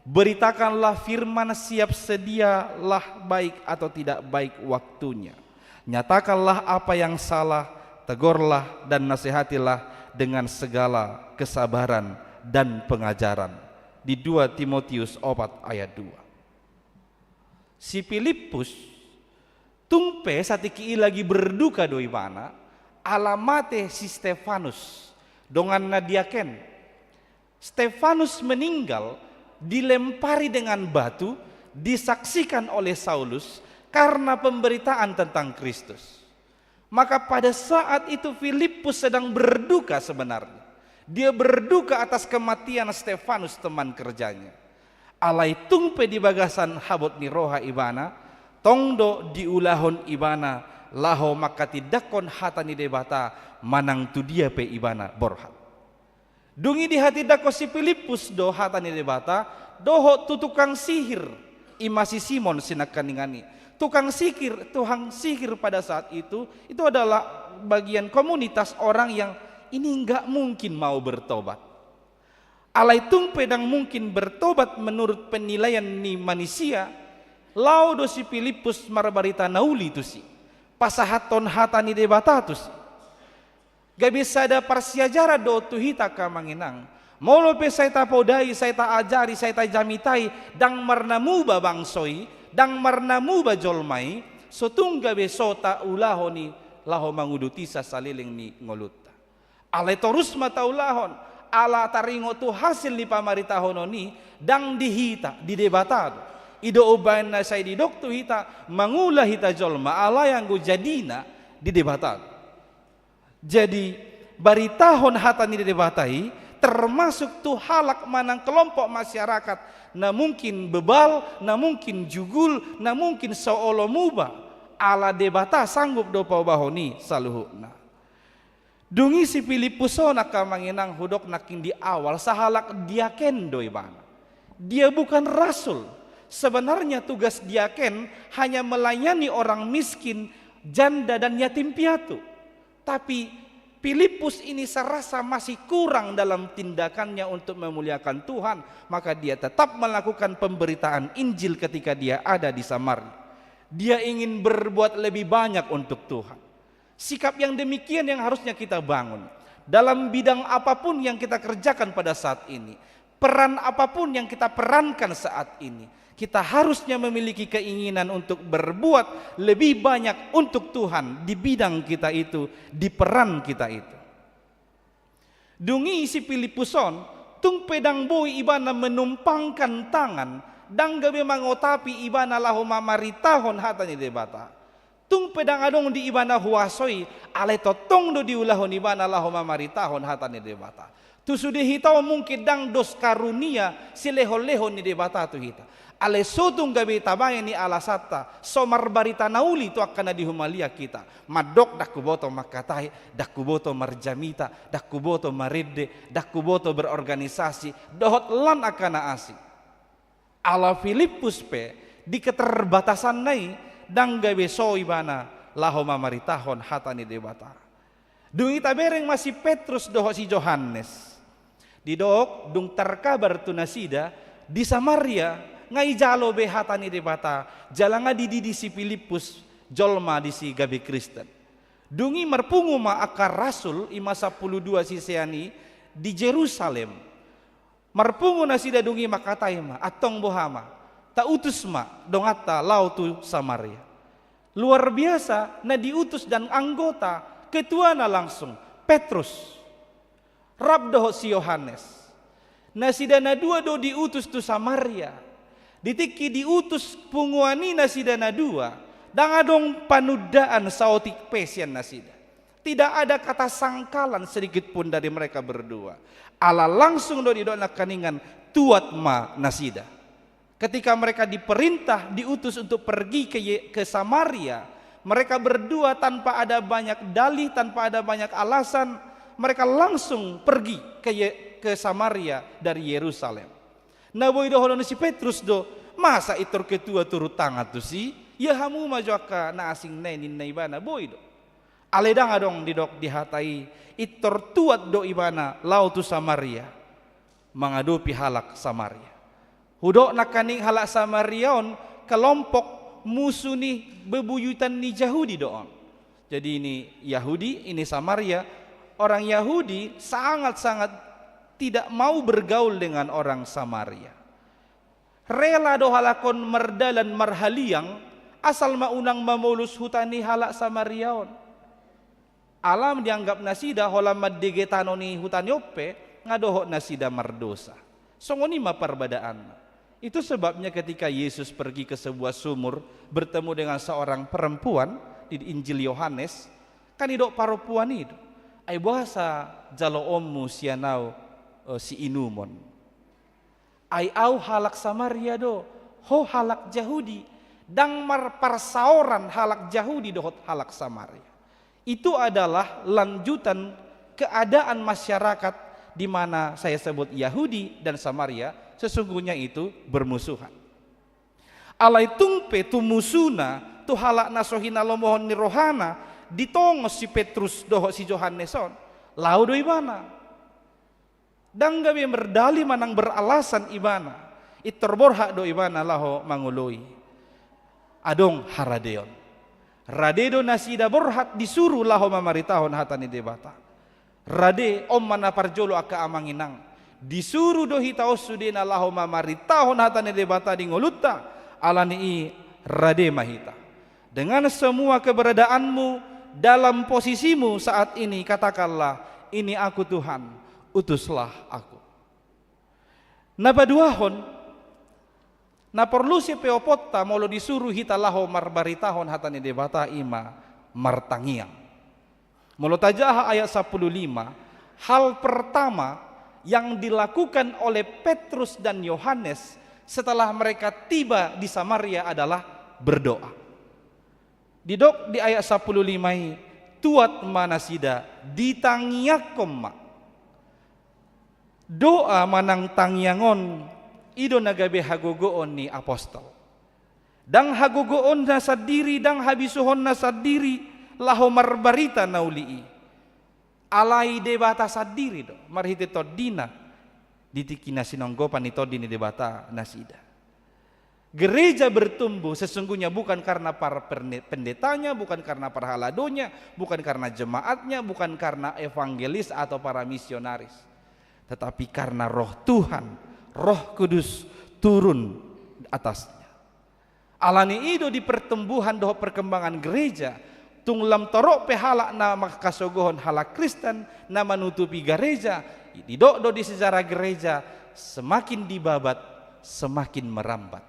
Beritakanlah firman siap sedialah baik atau tidak baik waktunya. Nyatakanlah apa yang salah, tegurlah dan nasihatilah dengan segala kesabaran dan pengajaran. Di dua Timotius opat ayat dua. Si Pilippus, tung pe satingki i lagi berduka do ibana, ala mate si Stefanus, donganna diaken. Stefanus meninggal dilempari dengan batu, disaksikan oleh Saulus karena pemberitaan tentang Kristus. Maka pada saat itu Filipus sedang berduka sebenarnya. Dia berduka atas kematian Stefanus teman kerjanya. Alai tung pe di bagasan habot ni roha ibana, tong do diulahon ibana laho mangkatindangkon hata ni Debata manang tu dia pe ibana borhat. Dung i dihatindangkon si Pilippus do hata ni Debata dohot tu tukang sihir, I ma si Simon sinangkaningan i. Tukang sihir, tukang sihir pada saat itu, itu adalah bagian komunitas orang yang ini nggak mungkin mau bertobat. Alai tung pe ndang mungkin bertobat menurut penilaian ni manisia, laho do si Pilippus marbarita na uli tusi, pasahathon hata ni Debata tusi. Gabe sada parsiajaran do tu hita angka amang inang. Molo pe sai tapodai, sai taajari, sai tajamitai, ndang marnamuba bangso i, ndang marnamuba jolma i, so tung gabe so taulahon i laho manguduti saleleng ni ngolunta. Alai torus ma taulahon, ala taringot tu hasil ni pamaritahonon i, ndang di hita, di Debata do. I do umbahen na sai didok tu hita, mangula hita jolma, alai anggo jadina di Debata do. Jadi, baritahon hata ni Debata i, termasuk tu halak manang kelompok masyarakat, na mungkin bebal, na mungkin jugul, na mungkin so olo muba, ala Debata sanggup do paubahon i saluhutna. Dung i si Pilippus on angka amang inang hudok nangkin di awal sahalak diaken do ibana. Dia bukan rasul. Sebenarnya tugas diaken hanya melayani orang miskin, janda dan yatim piatu. Tapi Pilippus ini serasa masih kurang dalam tindakannya untuk memuliakan Tuhan, maka dia tetap melakukan pemberitaan Injil ketika dia ada di Samaria. Dia ingin berbuat lebih banyak untuk Tuhan. Sikap yang demikian yang harusnya kita bangun dalam bidang apapun yang kita kerjakan pada saat ini. Peran apapun yang kita perankan saat ini, kita harusnya memiliki keinginan untuk berbuat lebih banyak untuk Tuhan di bidang kita itu, di peran kita itu. Dung i si Pilippus on, tung pe ndang boi ibana menumpangkan tangan, ndang gabe mangotapi ibana laho mamaritahon hata ni Debata. Tung pe ndang adong di ibana huaso i, alai tongtong do diulahon ibana laho mamaritahon hata ni Debata. Tu sude hita on mungkin ndang dos karunia silehonlehon ni Debata tu hita. Alai so tung gabe tabaen i alasanta, so marbarita na uli tu angka na di humaliang hita. Mandok ndang huboto mangkatai, ndang huboto marjamita, ndang huboto marende, ndang huboto berorganisasi, dohot lan angka na asing. Ala Pilippus pe di keterbatasanna i ndang gabe so ibana laho mamaritahon hata ni Debata. Dung i tabereng ma si Petrus dohot si Johannes. Didok dung tarkabar tu nasida di Samaria nga dijalo be hata ni Debata jala nga dididi si Pilippus jolma disi gabe Kristen. Dung i marpungu ma angka rasul i ma sampulu dua sisean i di Jerusalem. Marpungu nasida dung i mangkatai ma, antong boha ma, tautus ma donganta laho tu Samaria. Luar biasa, na diutus dan anggota, ketuana langsung, Petrus. Rap dohot si Yohanes. Nasida na dua do diutus tu Samaria. Di tingki diutus punguan i nasida na dua, ndang adong panundaan saotik pe sian nasida. Tidak ada kata sangkalan sedikit pun dari mereka berdua. Ala langsung do didok nangkaningan tuat ma nasida. Ketika mereka diperintah, diutus untuk pergi ke Ye-, ke Samaria, mereka berdua tanpa ada banyak dalih, tanpa ada banyak alasan, mereka langsung pergi ke Ye-, ke Samaria dari Yerusalem. Na boi dohonon ni si Petrus do, masa pintor ketua turun tangan tusi, ia hamu ma jo angka na asing na i ninna ibana, boi do. Alai ndang adong didok di hata i, pintor tuat do ibana laho tu Samaria, mangadopi halak Samaria. Hudok nangkaning halak Samaria on kelompok musu ni bebuyutan ni Jahudi do on. Jadi ini Yahudi, ini Samaria. Orang Yahudi sangat-sangat tidak mau bergaul dengan orang Samaria. Rela do halak on mardalan marhaliang, asal ma unang mamolus huta ni halak Samaria on. Ala dianggap nasida holan mandege tano ni huta ni on pe, nga dohot nasida mardosa. Songon i ma parbadaanna. Itu sebabnya ketika Yesus pergi ke sebuah sumur, bertemu dengan seorang perempuan di Injil Yohanes, kan didok parompuan i do, ai boasa jaloonmu sian ahu, eh, siinumon? Ai ahu halak Samaria do, ho halak Jahudi. Ndang marparsaoran halak Jahudi dohot halak Samaria. Itu adalah lanjutan keadaan masyarakat di mana saya sebut Yahudi dan Samaria, sesungguhnya itu bermusuhan. Alai tung pe tu musuna, tu halak na so hinalomohon ni rohana, ditongos si Petrus dohot si Johannes on, laho do ibana. Ndang gabe mardali manang beralasan ibana, pintor borhat do ibana laho mangoloi. Adong haradeon. Rade do nasida borhat, disuru laho mamaritahon hata ni Debata. Rade, on ma na parjolo angka amang inang. Disuru do hita on sudena laho mamaritahon hata ni Debata di ngolunta, alani i rade ma hita. Dengan semua keberadaanmu, dalam posisimu saat ini, katakanlah, "Ini aku, Tuhan, utuslah aku." Na paduahon, na porlu sipeoponta molo disuru hita laho marbaritahon hata ni Debata, i ma martangiang. Molo tajaha ayat sampulu lima, hal pertama yang dilakukan oleh Petrus dan Yohanes setelah mereka tiba di Samaria adalah berdoa. Didok di ayat sampulu lima i, tuat ma nasida, ditangiangkon ma. Doa manang tangiang on, i do na gabe hagogoon ni apostel. Ndang hagogoonna sandiri, ndang habisuhonna sandiri, laho marbarita na uli i. Alai Debata sandiri do, marhite tondina, di tingki na sinonggopan ni tondi ni Debata nasida. Gereja bertumbuh sesungguhnya bukan karena para perne-, pendetanya, bukan karena parhaladonya, bukan karena jemaatnya, bukan karena evangelis atau para misionaris. Tetapi karena Roh Tuhan, Roh Kudus turun atasnya. Alani i do di pertumbuhan dohot perkembangan gereja, tung lam torop pe halak na mangkasogohon halak Kristen, na manutupi gareja, didok do di sejarah gereja, semakin dibabat, semakin merambat.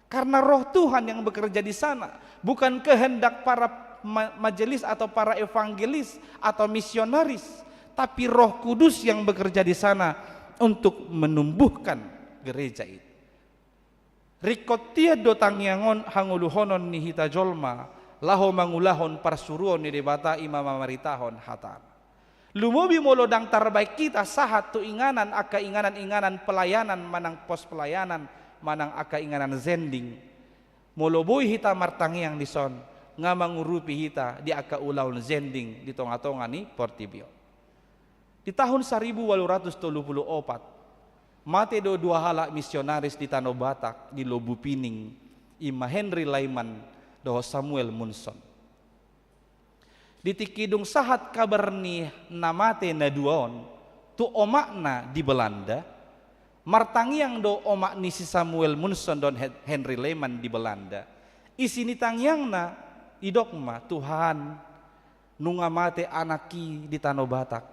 Karena Roh Tuhan yang bekerja di sana, bukan kehendak para ma-, majelis atau para evangelis atau misionaris, tapi Roh Kudus yang bekerja di sana untuk menumbuhkan gereja itu. Ringkot tiar do tangiang on hangoluhonon ni hita jolma, laho mangulahon parsuruon ni Debata, i ma mamaritahon hatana. Lumobi molo ndang tarbaen hita sahat tu inganan, angka inganan-inganan pelayanan manang pos pelayanan, manang angka inganan zending. Molo boi hita martangiang dison, nga mangurupi hita di angka ulaon zending di tonga-tonga ni portibi on. Di tahun saribu walu ratus tolu pulu opat, mate do dua halak misionaris di Tano Batak, di Lobu Pining, i ma Henry Lyman dohot Samuel Munson. Di tingki dung sahat kabar ni na mate na dua on tu omakna di Belanda, martangiang do omak ni si Samuel Munson dohot Hen-, Henry Lyman di Belanda. Isi ni tangiangna, didok ma, Tuhan, nunga mate anakki di Tano Batak,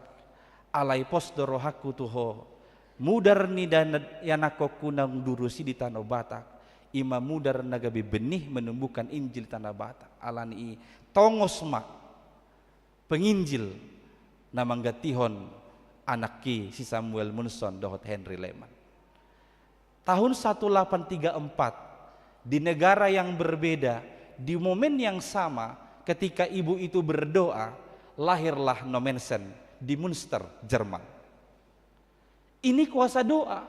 alai pos do rohangku tu Ho. Mudar ni dana ianakhonku naung durus i di Tano Batak, i ma mudar na gabe benih menumbuhkan Injil di Tano Batak. Alani i, tongos ma penginjil na manggantihon anakki si Samuel Munson dohot Henry Lyman. Tahun satu lapan tiga empat, di negara yang berbeda, di momen yang sama, ketika ibu itu berdoa, lahirlah Nommensen di Munster, Jerman. Ini kuasa doa.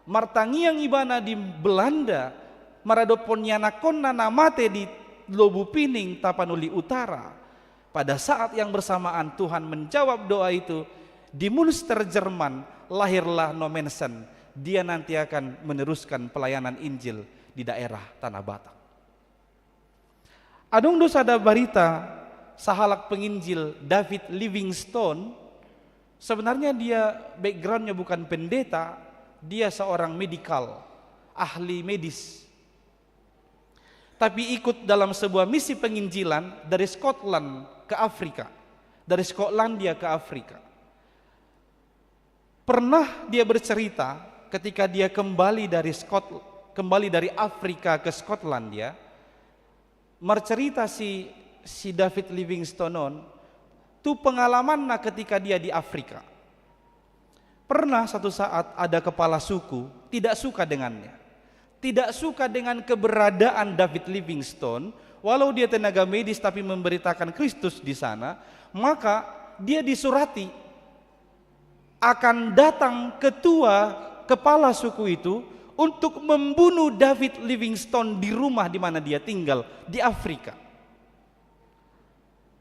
Martangiang ibana di Belanda, maradophon ianakhonna na mate di Lobu Pining, Tapanuli Utara. Pada saat yang bersamaan, Tuhan menjawab doa itu. Di Munster, Jerman, lahirlah Nommensen. Dia nanti akan meneruskan pelayanan Injil di daerah Tanah Batak. Adong do sada barita, sahalak penginjil, David Livingstone. Sebenarnya dia backgroundnya bukan pendeta, dia seorang medikal, ahli medis. Tapi ikut dalam sebuah misi penginjilan dari Scotland ke Afrika, dari Skotlandia ke Afrika. Pernah dia bercerita, ketika dia kembali dari Scot-, kembali dari Afrika ke Skotlandia, marcerita si, si David Livingstone on, tu pengalamanna ketika dia di Afrika. Pernah satu saat ada kepala suku tidak suka dengannya. Tidak suka dengan keberadaan David Livingstone, walau dia tenaga medis tapi memberitakan Kristus di sana, maka dia disurati akan datang ketua kepala suku itu untuk membunuh David Livingstone di rumah di mana dia tinggal di Afrika.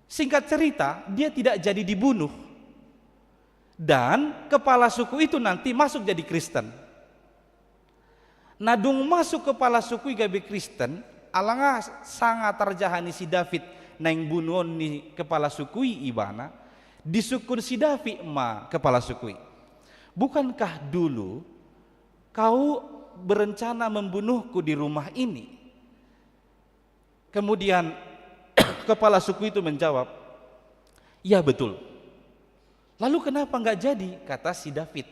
Singkat cerita, dia tidak jadi dibunuh. Dan kepala suku itu nanti masuk jadi Kristen. Na dung masuk kepala suku i gabe Kristen, ala nga sanga tarjaha ni si David naeng bunuon ni kepala suku i ibana, disungkun si David ma kepala suku i. Bukankah dulu kau berencana membunuhku di rumah ini? Kemudian kepala suku itu menjawab, "Ya, betul." "Lalu kenapa nggak jadi?" kata si David.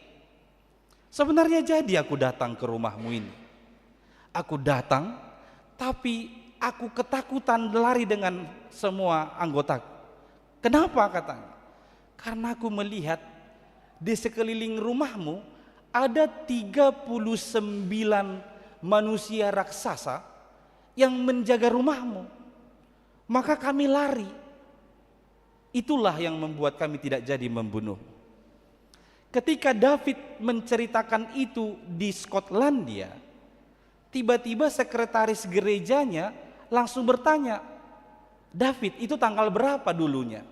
"Sebenarnya jadi aku datang ke rumahmu ini. Aku datang, tapi aku ketakutan lari dengan semua anggotaku." "Kenapa?" katanya. "Karena aku melihat di sekeliling rumahmu ada tiga puluh sembilan manusia raksasa yang menjaga rumahmu. Maka kami lari. Itulah yang membuat kami tidak jadi membunuh." Ketika David menceritakan itu di Skotlandia, tiba-tiba sekretaris gerejanya langsung bertanya, "David, itu tanggal berapa dulunya?"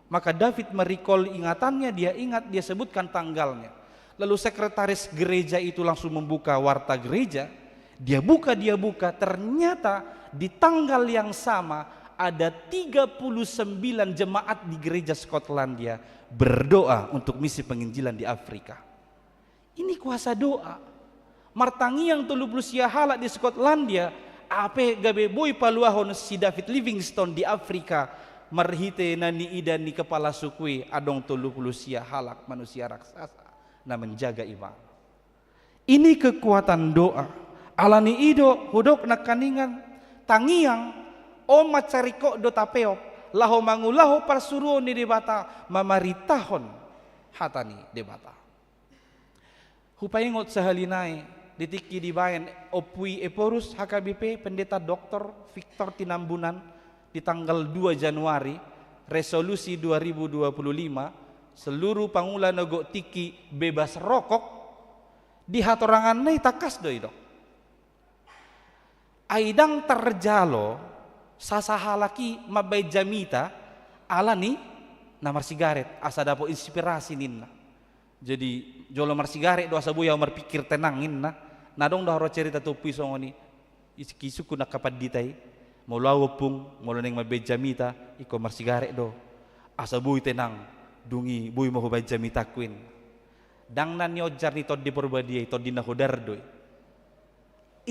Maka David merecall ingatannya, dia ingat, dia sebutkan tanggalnya. Lalu sekretaris gereja itu langsung membuka warta gereja, dia buka, dia buka, ternyata di tanggal yang sama ada tiga puluh sembilan jemaat di gereja Skotlandia berdoa untuk misi penginjilan di Afrika. Ini kuasa doa. Martangiang tolu pulu sia halak di Skotlandia, ape gabe boi paluahon si David Livingstone di Afrika, marhite na niida ni kepala suku i adong tolu pulu sia halak manusia raksasa na menjaga ibana. Ini kekuatan doa. Ala ni i do hudok nangkaningan, tangiang on mansai ringkot do tapeop laho mangulahon parsuruon ni Debata mamaritahon hata ni Debata. Hupaingot sahali nai, di tingki dibaen Ompu i Ephorus H K B P, Pendeta Doktor Victor Tinambunan, di tanggal dua Januari, resolusi dua ribu dua puluh lima, seluruh pangula na gok tingki bebas rokok, di hatoranganna i tangkas do i do. Ai ndang tarjalo sasahalak i mambaen jamita ala ni na marsigaret, asa dapot inspirasi ninna. Jadi, jolo marsigaret do asa boi ahu marpikir tenang ninna. Na adong do haroa cerita tu ompu i songon i. Is-, disungkun angka pandita i, molo ahu ompung, molo naeng mambaen jamita, ingkon marsigaret do. Asa boi tenang, dung i boi ma hubaen jamitangku ninna. Ndang na nionjar ni Tondi Porbadia i, tondi na hodar do i.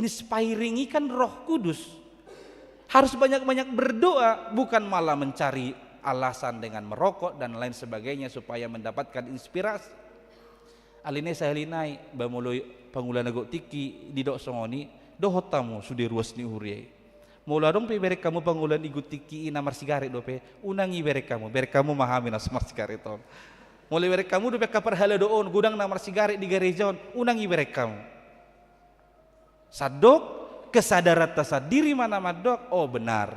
Inspiring i kan Roh Kudus. Harus banyak-banyak berdoa, bukan malah mencari alasan dengan merokok dan lain sebagainya supaya mendapatkan inspirasi. Alani i sahali nai, ba molo pangula na gok tingki didok songon i, dohot hamu sude ruas ni huria i. Molo adong pe ibereng hamu pangula na gok tingki i na marsigaret dope, unang ibereng hamu, bereng hamu ma hami na so marsigaret on. Molo ibereng hamu dope angka parhalado on, godang na marsigaret di gareja on, unang ibereng hamu. Sandok kesadaranta sandiri ma na mandok, oh benar.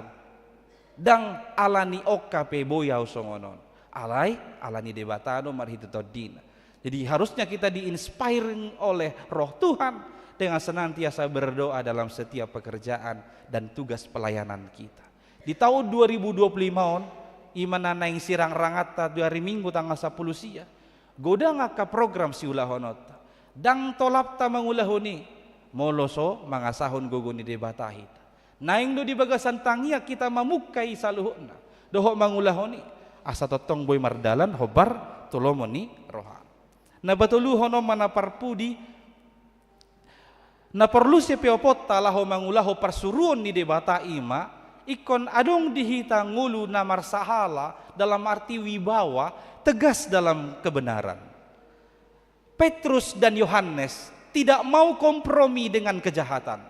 Ndang alani on hape boi ahu songon on. Alai, alani Debata do marhite tondina. Jadi harusnya kita di-inspiring oleh Roh Tuhan dengan senantiasa berdoa dalam setiap pekerjaan dan tugas pelayanan kita. Di taon dua ribu dua puluh lima on, i ma na naeng sirangranganta di ari Minggu tanggal sampulu sia. Godang angka program siulahononta. Ndang tolapta mangulahon i, molo so mangasahon gogo ni Debata hita. Naeng do di bagasan tangiang hita mamungka i saluhutna. Dohot mangulahon i, asa tongtong boi mardalan hombar tu lomo ni roha. Na patoluhon on ma na parpudi, na porlu sipeoponta laho mangulahon parsuruon ni Debata i ma, ingkon adong di hita ngolu na marsahala dalam arti wibawa, tegas dalam kebenaran. Petrus dan Yohanes tidak mau kompromi dengan kejahatan.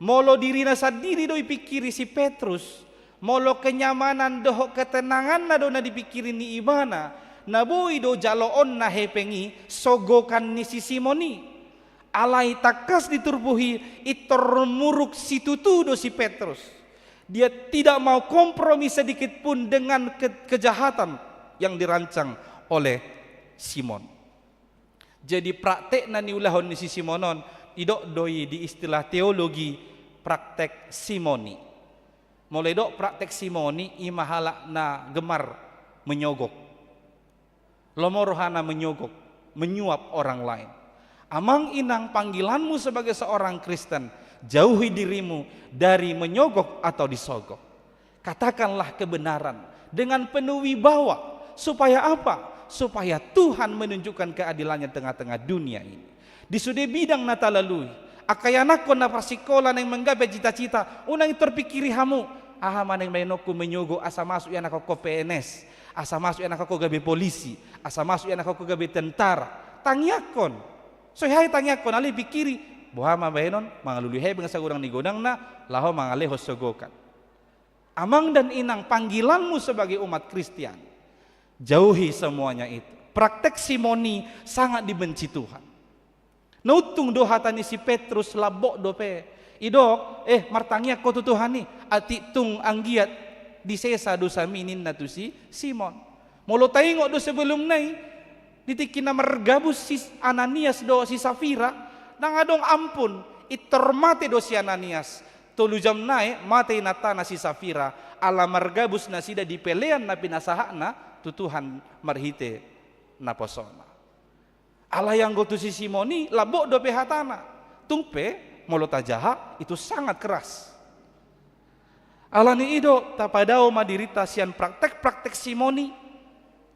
Molo dirina sandiri do dipingkiri si Petrus, molo kenyamanan dohot ketenanganna do na dipingkiri ni ibana, na boi do jaloonna hepeng i, sogokan ni si Simon i. Alai tangkas di turpuk i, pintor muruk situtu do si Petrus. Dia tidak mau kompromi sedikit pun dengan ke-, kejahatan yang dirancang oleh Simon. Jadi praktekna niulahon ni si Simon on, Didok do i di istilah teologi praktek simony. Molo didok praktek simony, i ma halak na gemar menyogok. Lomo rohana menyogok, menyuap orang lain. Amang inang, panggilanmu sebagai seorang Kristen, jauhi dirimu dari menyogok atau disogok. Katakanlah kebenaran dengan penuh wibawa. Supaya apa? Supaya Tuhan menunjukkan keadilannya di tengah-tengah dunia ini. Di sude bidang na talalui, angka ianakkon na parsikola naeng manggabe cita-cita, unang tarpikiri hamu, aha ma naeng baenonku menyogok asa masuk ianakkon P N S, asa masuk ianakkon gabe polisi, asa masuk ianakkon gabe tentara. Tangiangkon. So i hea tangiangkon, alai pikiri, boha ma baenon, mangalului hepeng sagodang ni godangna, laho mangalehon sogokan. Amang dan inang, panggilanmu sebagai umat Kristian, jauhi semuanya itu. Praktek simony sangat dibenci Tuhan. Na untung do hata ni si Petrus, lambok dope. Didok, eh, martangiang ho tu Tuhan i, atik tung anggiat disesa dosami, ninna tu si Simon. Molo taingot do sebelumna i, di tingki na margabus si Ananias dohot si Safira, ndang adong ampun, pintor mate do si Ananias. Tolu jam nai mate inantana si Safira, ala margabus nasida di pelean na pinasahatna tu Tuhan marhite naposona. Alai anggo tu si Simon i, lambok dope hatana. Tung pe, molo tajaha, itu sangat keras. Alani i do, tapadao ma dirinta sian praktek-praktek simony.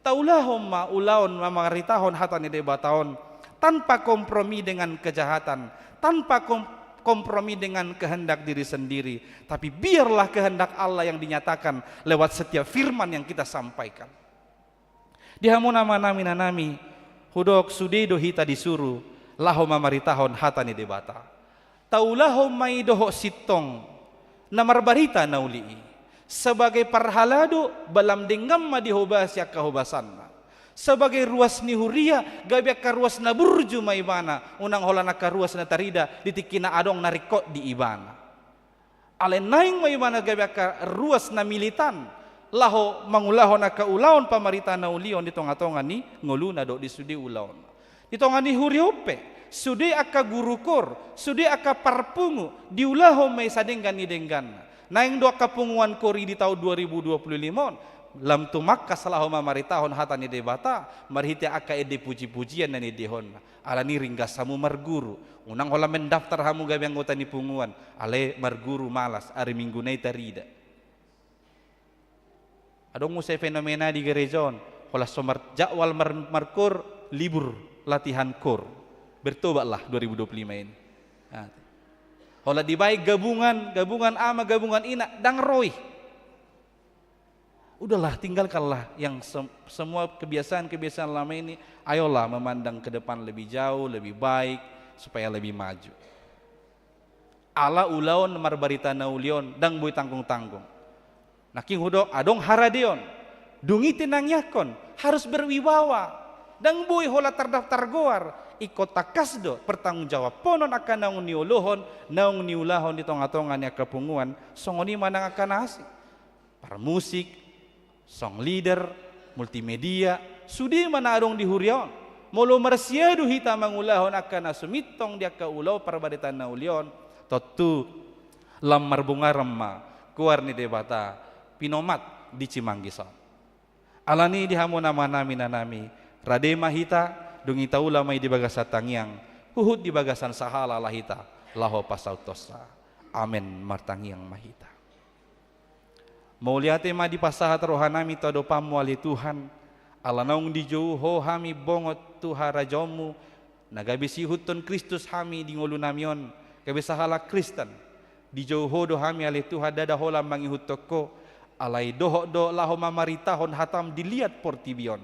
Taulahon ma ulaon mamaritahon hata ni Debata on, tanpa kompromi dengan kejahatan, tanpa kom-, kompromi dengan kehendak diri sendiri, tapi biarlah kehendak Allah yang dinyatakan lewat setiap firman yang kita sampaikan. Di hamu amanami, inanami, hudok sude do hita disuru laho mamaritahon hata ni Debata. Taulahon ma i dohot sintong na marbarita na uli i. Sebagai parhalado, balam denggan ma dihobasi angka hobasanna. Sebagai ruas ni huria, gabe angka ruas na burju ma ibana, unang holan angka ruas na tarida di tingki na adong na ringkot di ibana. Alai naeng ma ibana gabe angka ruas na militan, laho mangulahon angka ulaon pamarita na uli on di tonga-tonga ni ngoluna dohot di sude ulaonna. Di tonga ni huria on pe, sude angka guru koor, sude angka parpungu, diulahon ma i sadenggan ni dengganna. Naeng do angka punguan koor i di taon dua ribu dua puluh lima on, lam tumangkas laho mamaritahon hata ni Debata, marhite angka ende puji-pujian na niendehonna. Alani i ringgas hamu marguru, unang holan mendaftar hamu gabe anggota ni punguan, alai marguru malas, ari Minggu nai tarida. Adong muse fenomena di gereja on, holan so mar-, jadwal mar-, markoor, libur latihan koor. Bertobatlah dua ribu dua puluh lima ini. Nah, holan dibaen gabungan, gabungan ama, gabungan ina, ndang ro i. Udahlah, tinggalkanlah yang sem-, semua kebiasaan-kebiasaan lama ini. Ayolah memandang ke depan lebih jauh, lebih baik, supaya lebih maju. Ala ulaon marbarita na uli on, ndang boi tanggung-tanggung. Nangkin hudok, adong haradeon. Dung i tinangiangkon, harus berwibawa. Ndang boi holan tardaftar goar, ingkon tangkas do pertanggungjawabhonon angka naung niulohon, naung niulahon di tonga-tonga ni angka punguan, songon i ma nang angka na asing. Parmusik, song leader, multimedia, sude ma na adong di huria on. Molo marsiadu hita mangulahon angka na sumintong di angka ulaon parbarita na uli on, tontu lam marbungaran ma goar ni Debata pinomat di Cimanggis on. Alani i di hamu amanami, inanami, rade ma hita, dung i taula ma i di bagasan tangiang, huhut di bagasan sahala hita laho pasauthonsa. Amen. Martangiang ma hita. Mauliate ma dipasahat rohanami tu adopanmu, ale Tuhan, ala naung dijou Ho hami bongot tu harajaonmu, na gabe siihuthon Kristus hami di ngolunami on, gabe sahalak Kristen. Dijou Ho do hami, ale Tuhan, ndada holan mangihuthon Ho, alai dohot do laho mamaritahon hatam di liat portibi on.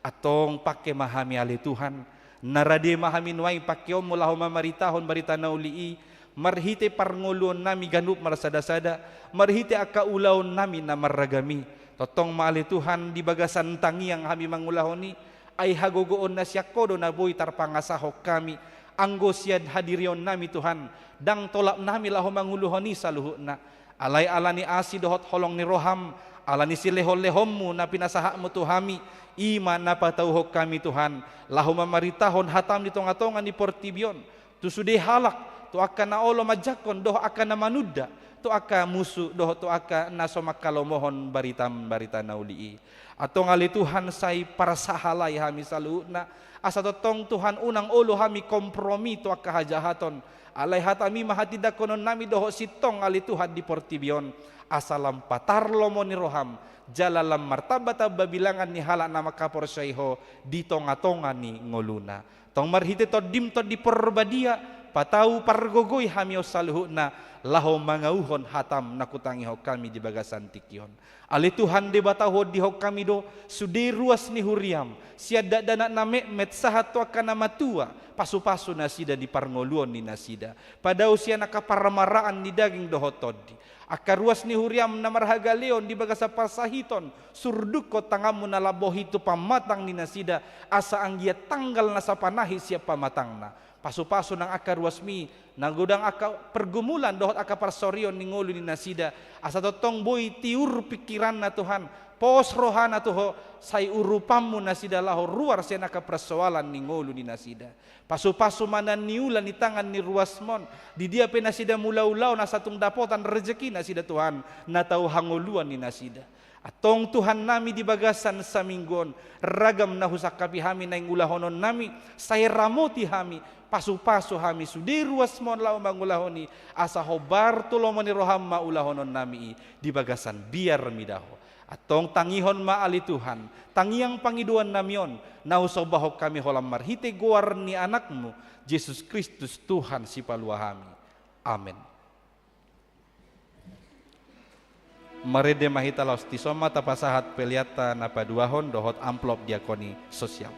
Antong pangke ma hami, ale Tuhan, na rade ma hami nuaeng pangkeonmu laho mamaritahon barita na uli i, marhite parngoluonnami ganup marsada-sada, marhite angka ulaonnami na marragam i. Tongtong ma, ale Tuhan, di bagasan tangiang hami mangulahon i, ai hagogoon na sian Ho do na boi tarpangasahon hami. Anggo sian hadirionnami, Tuhan, ndang tolapnami laho manguluhon i saluhutna. Alai alani asi dohot holong ni roham, alani silehon-lehonmu na pinasahatmu tu hami, i ma na patauhon hami, Tuhan, laho mamaritahon hatam di tonga-tonga ni portibi on. tu sude halak, tu angka na olo manjangkon dohot angka na manunda, tu angka musu dohot tu angka na so manghalomohon baritam barita na uli i. Antong ale Tuhan, sai parsahalai hami saluhutna, asa tongtong Tuhan unang olo hami kompromi tu angka hajahaton. Alai hatami ma hatindangkononnami dohot sintong ale Tuhan di portibi on, asa lam patar lomo ni roham, jala lam martambatamba bilangan ni halak na mangkaporseai Ho di tongatonga ni ngoluna. Tong marhite Tondim Tondi Porbadia, patau pargogoi hami on saluhutna, laho mangauhon hatam na hutangihon hami di bagasan tingki on. Ale Tuhan Debata, huondihon hami do sude ruas ni huriam, sian dakdanak na metmet sahat tu angka na matua, pasupasu nasida di parngoluon ni nasida. Padao sian angka parmaraan ni daging dohot tondi. Angka ruas ni huriam na marhagaleon di bagasan parsahiton, surdukkon tanganmu na lambok i tu pamatang ni nasida, asa anggiat tanggal na sapanahi sian pamatangna. Pasupasu nang angka ruasmi, na godang angka pergumulan dohot angka parsorion ni ngolu ni nasida, asa tongtong boi tiur pingkiranna Tuhan, pos rohana tu Ho, sai urupanmu nasida laho ruar sian angka persoalan ni ngolu ni nasida. Pasupasu ma na niula ni tangan ni ruasmon, di dia pe nasida mangula ulaon asa tung dapotan rejeki nasida Tuhan, na tau hangoluan ni nasida. Antong Tuhannami, di bagasan saminggu on, ragam na husangkapi hami naeng ulahononnami, sai ramoti hami, pasupasu hami sude ruasmon laho mangulahon i, asa hombar tu lomo ni roham ma ulahononnami i, di bagasan biar mida Ho. Antong tangihon ma ale Tuhan, tangiang pangidoannami on, na husombahon hami holan marhite goar ni Anakmu, Jesus Kristus Tuhan Sipalua hami. Amen. Marende ma hita laos, dison ma tapasahat peleanta na paduahon dohot amplop diakoni sosial.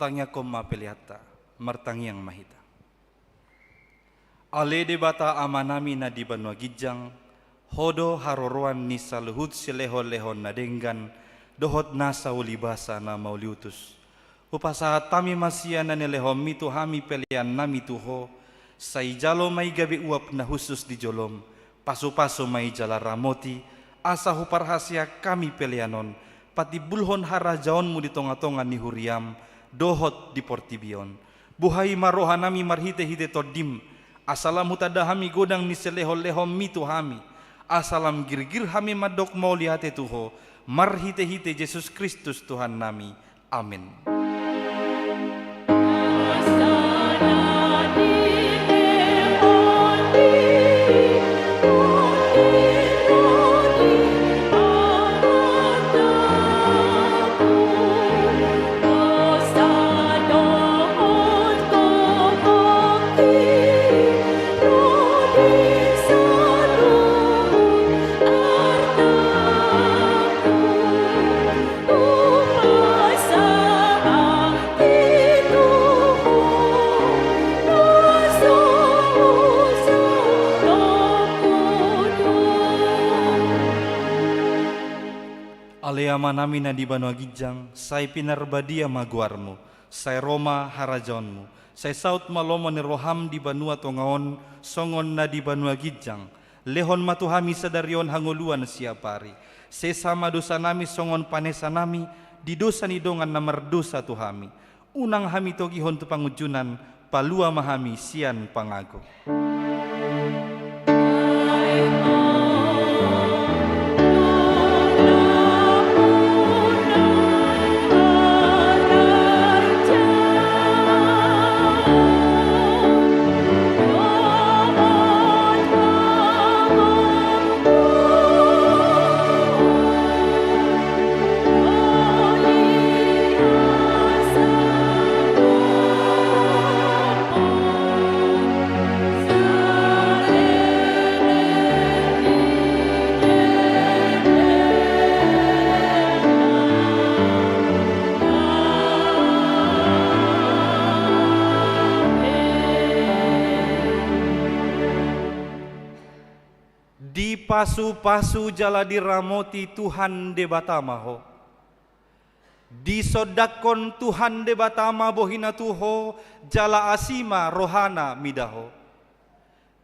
Tangiangkon ma peleanta, martangiang ma hita. Ale Debata Amanami na di banua ginjang, Ho do haroroan ni saluhut silehonlehon na denggan, dohot nasa ulibasa na mauliutus. Hupasahat hami ma sian na nilehonmi tu hami peleannami tu Ho, sai jalo ma i gabe uap na hushus di jolom, pasupasu ma i jala ramoti, asa huparhaseang hami pelean on, patimbulhon harajaonmu di tongatonga ni huriam, dohot di portibi on. Buhai ma rohanami marhitehite Tondim, asa lam hutanda hami godang ni silehonlehonmi tu hami, asa lam girgir hami mandok mauliate tu Ho, marhitehite Jesus Kristus Tuhannami. Amen. Ale Amanami na di banua ginjang, sai pinarbadia ma goarmu, sai ro ma harajaonmu, sai saut ma lomo ni roham di banua tonga on, songon na di banua ginjang. Lehon ma tu hami sadari on hangoluan siapari. Sesa ma dosanami songon panesanami di dosa ni dongan na mardosa tu hami. Unang hami togihon tu pangunjunan, palua ma hami sian pangago. Dipasupasu jala diramoti Tuhan Debata ma ho. Disondangkon Tuhan Debata ma bohina tu ho, jala asi ma rohana mida ho.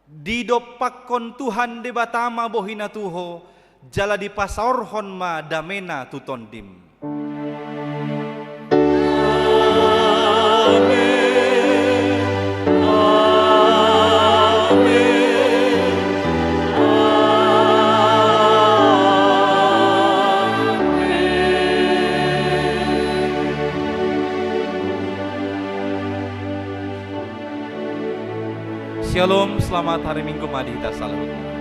Didompakkon Tuhan Debata ma bohina tu ho, jala dipasaorhon ma damena tu tondim. Amen. Amen. Amen. Shalom, selamat hari Minggu ma di hita saluhutna.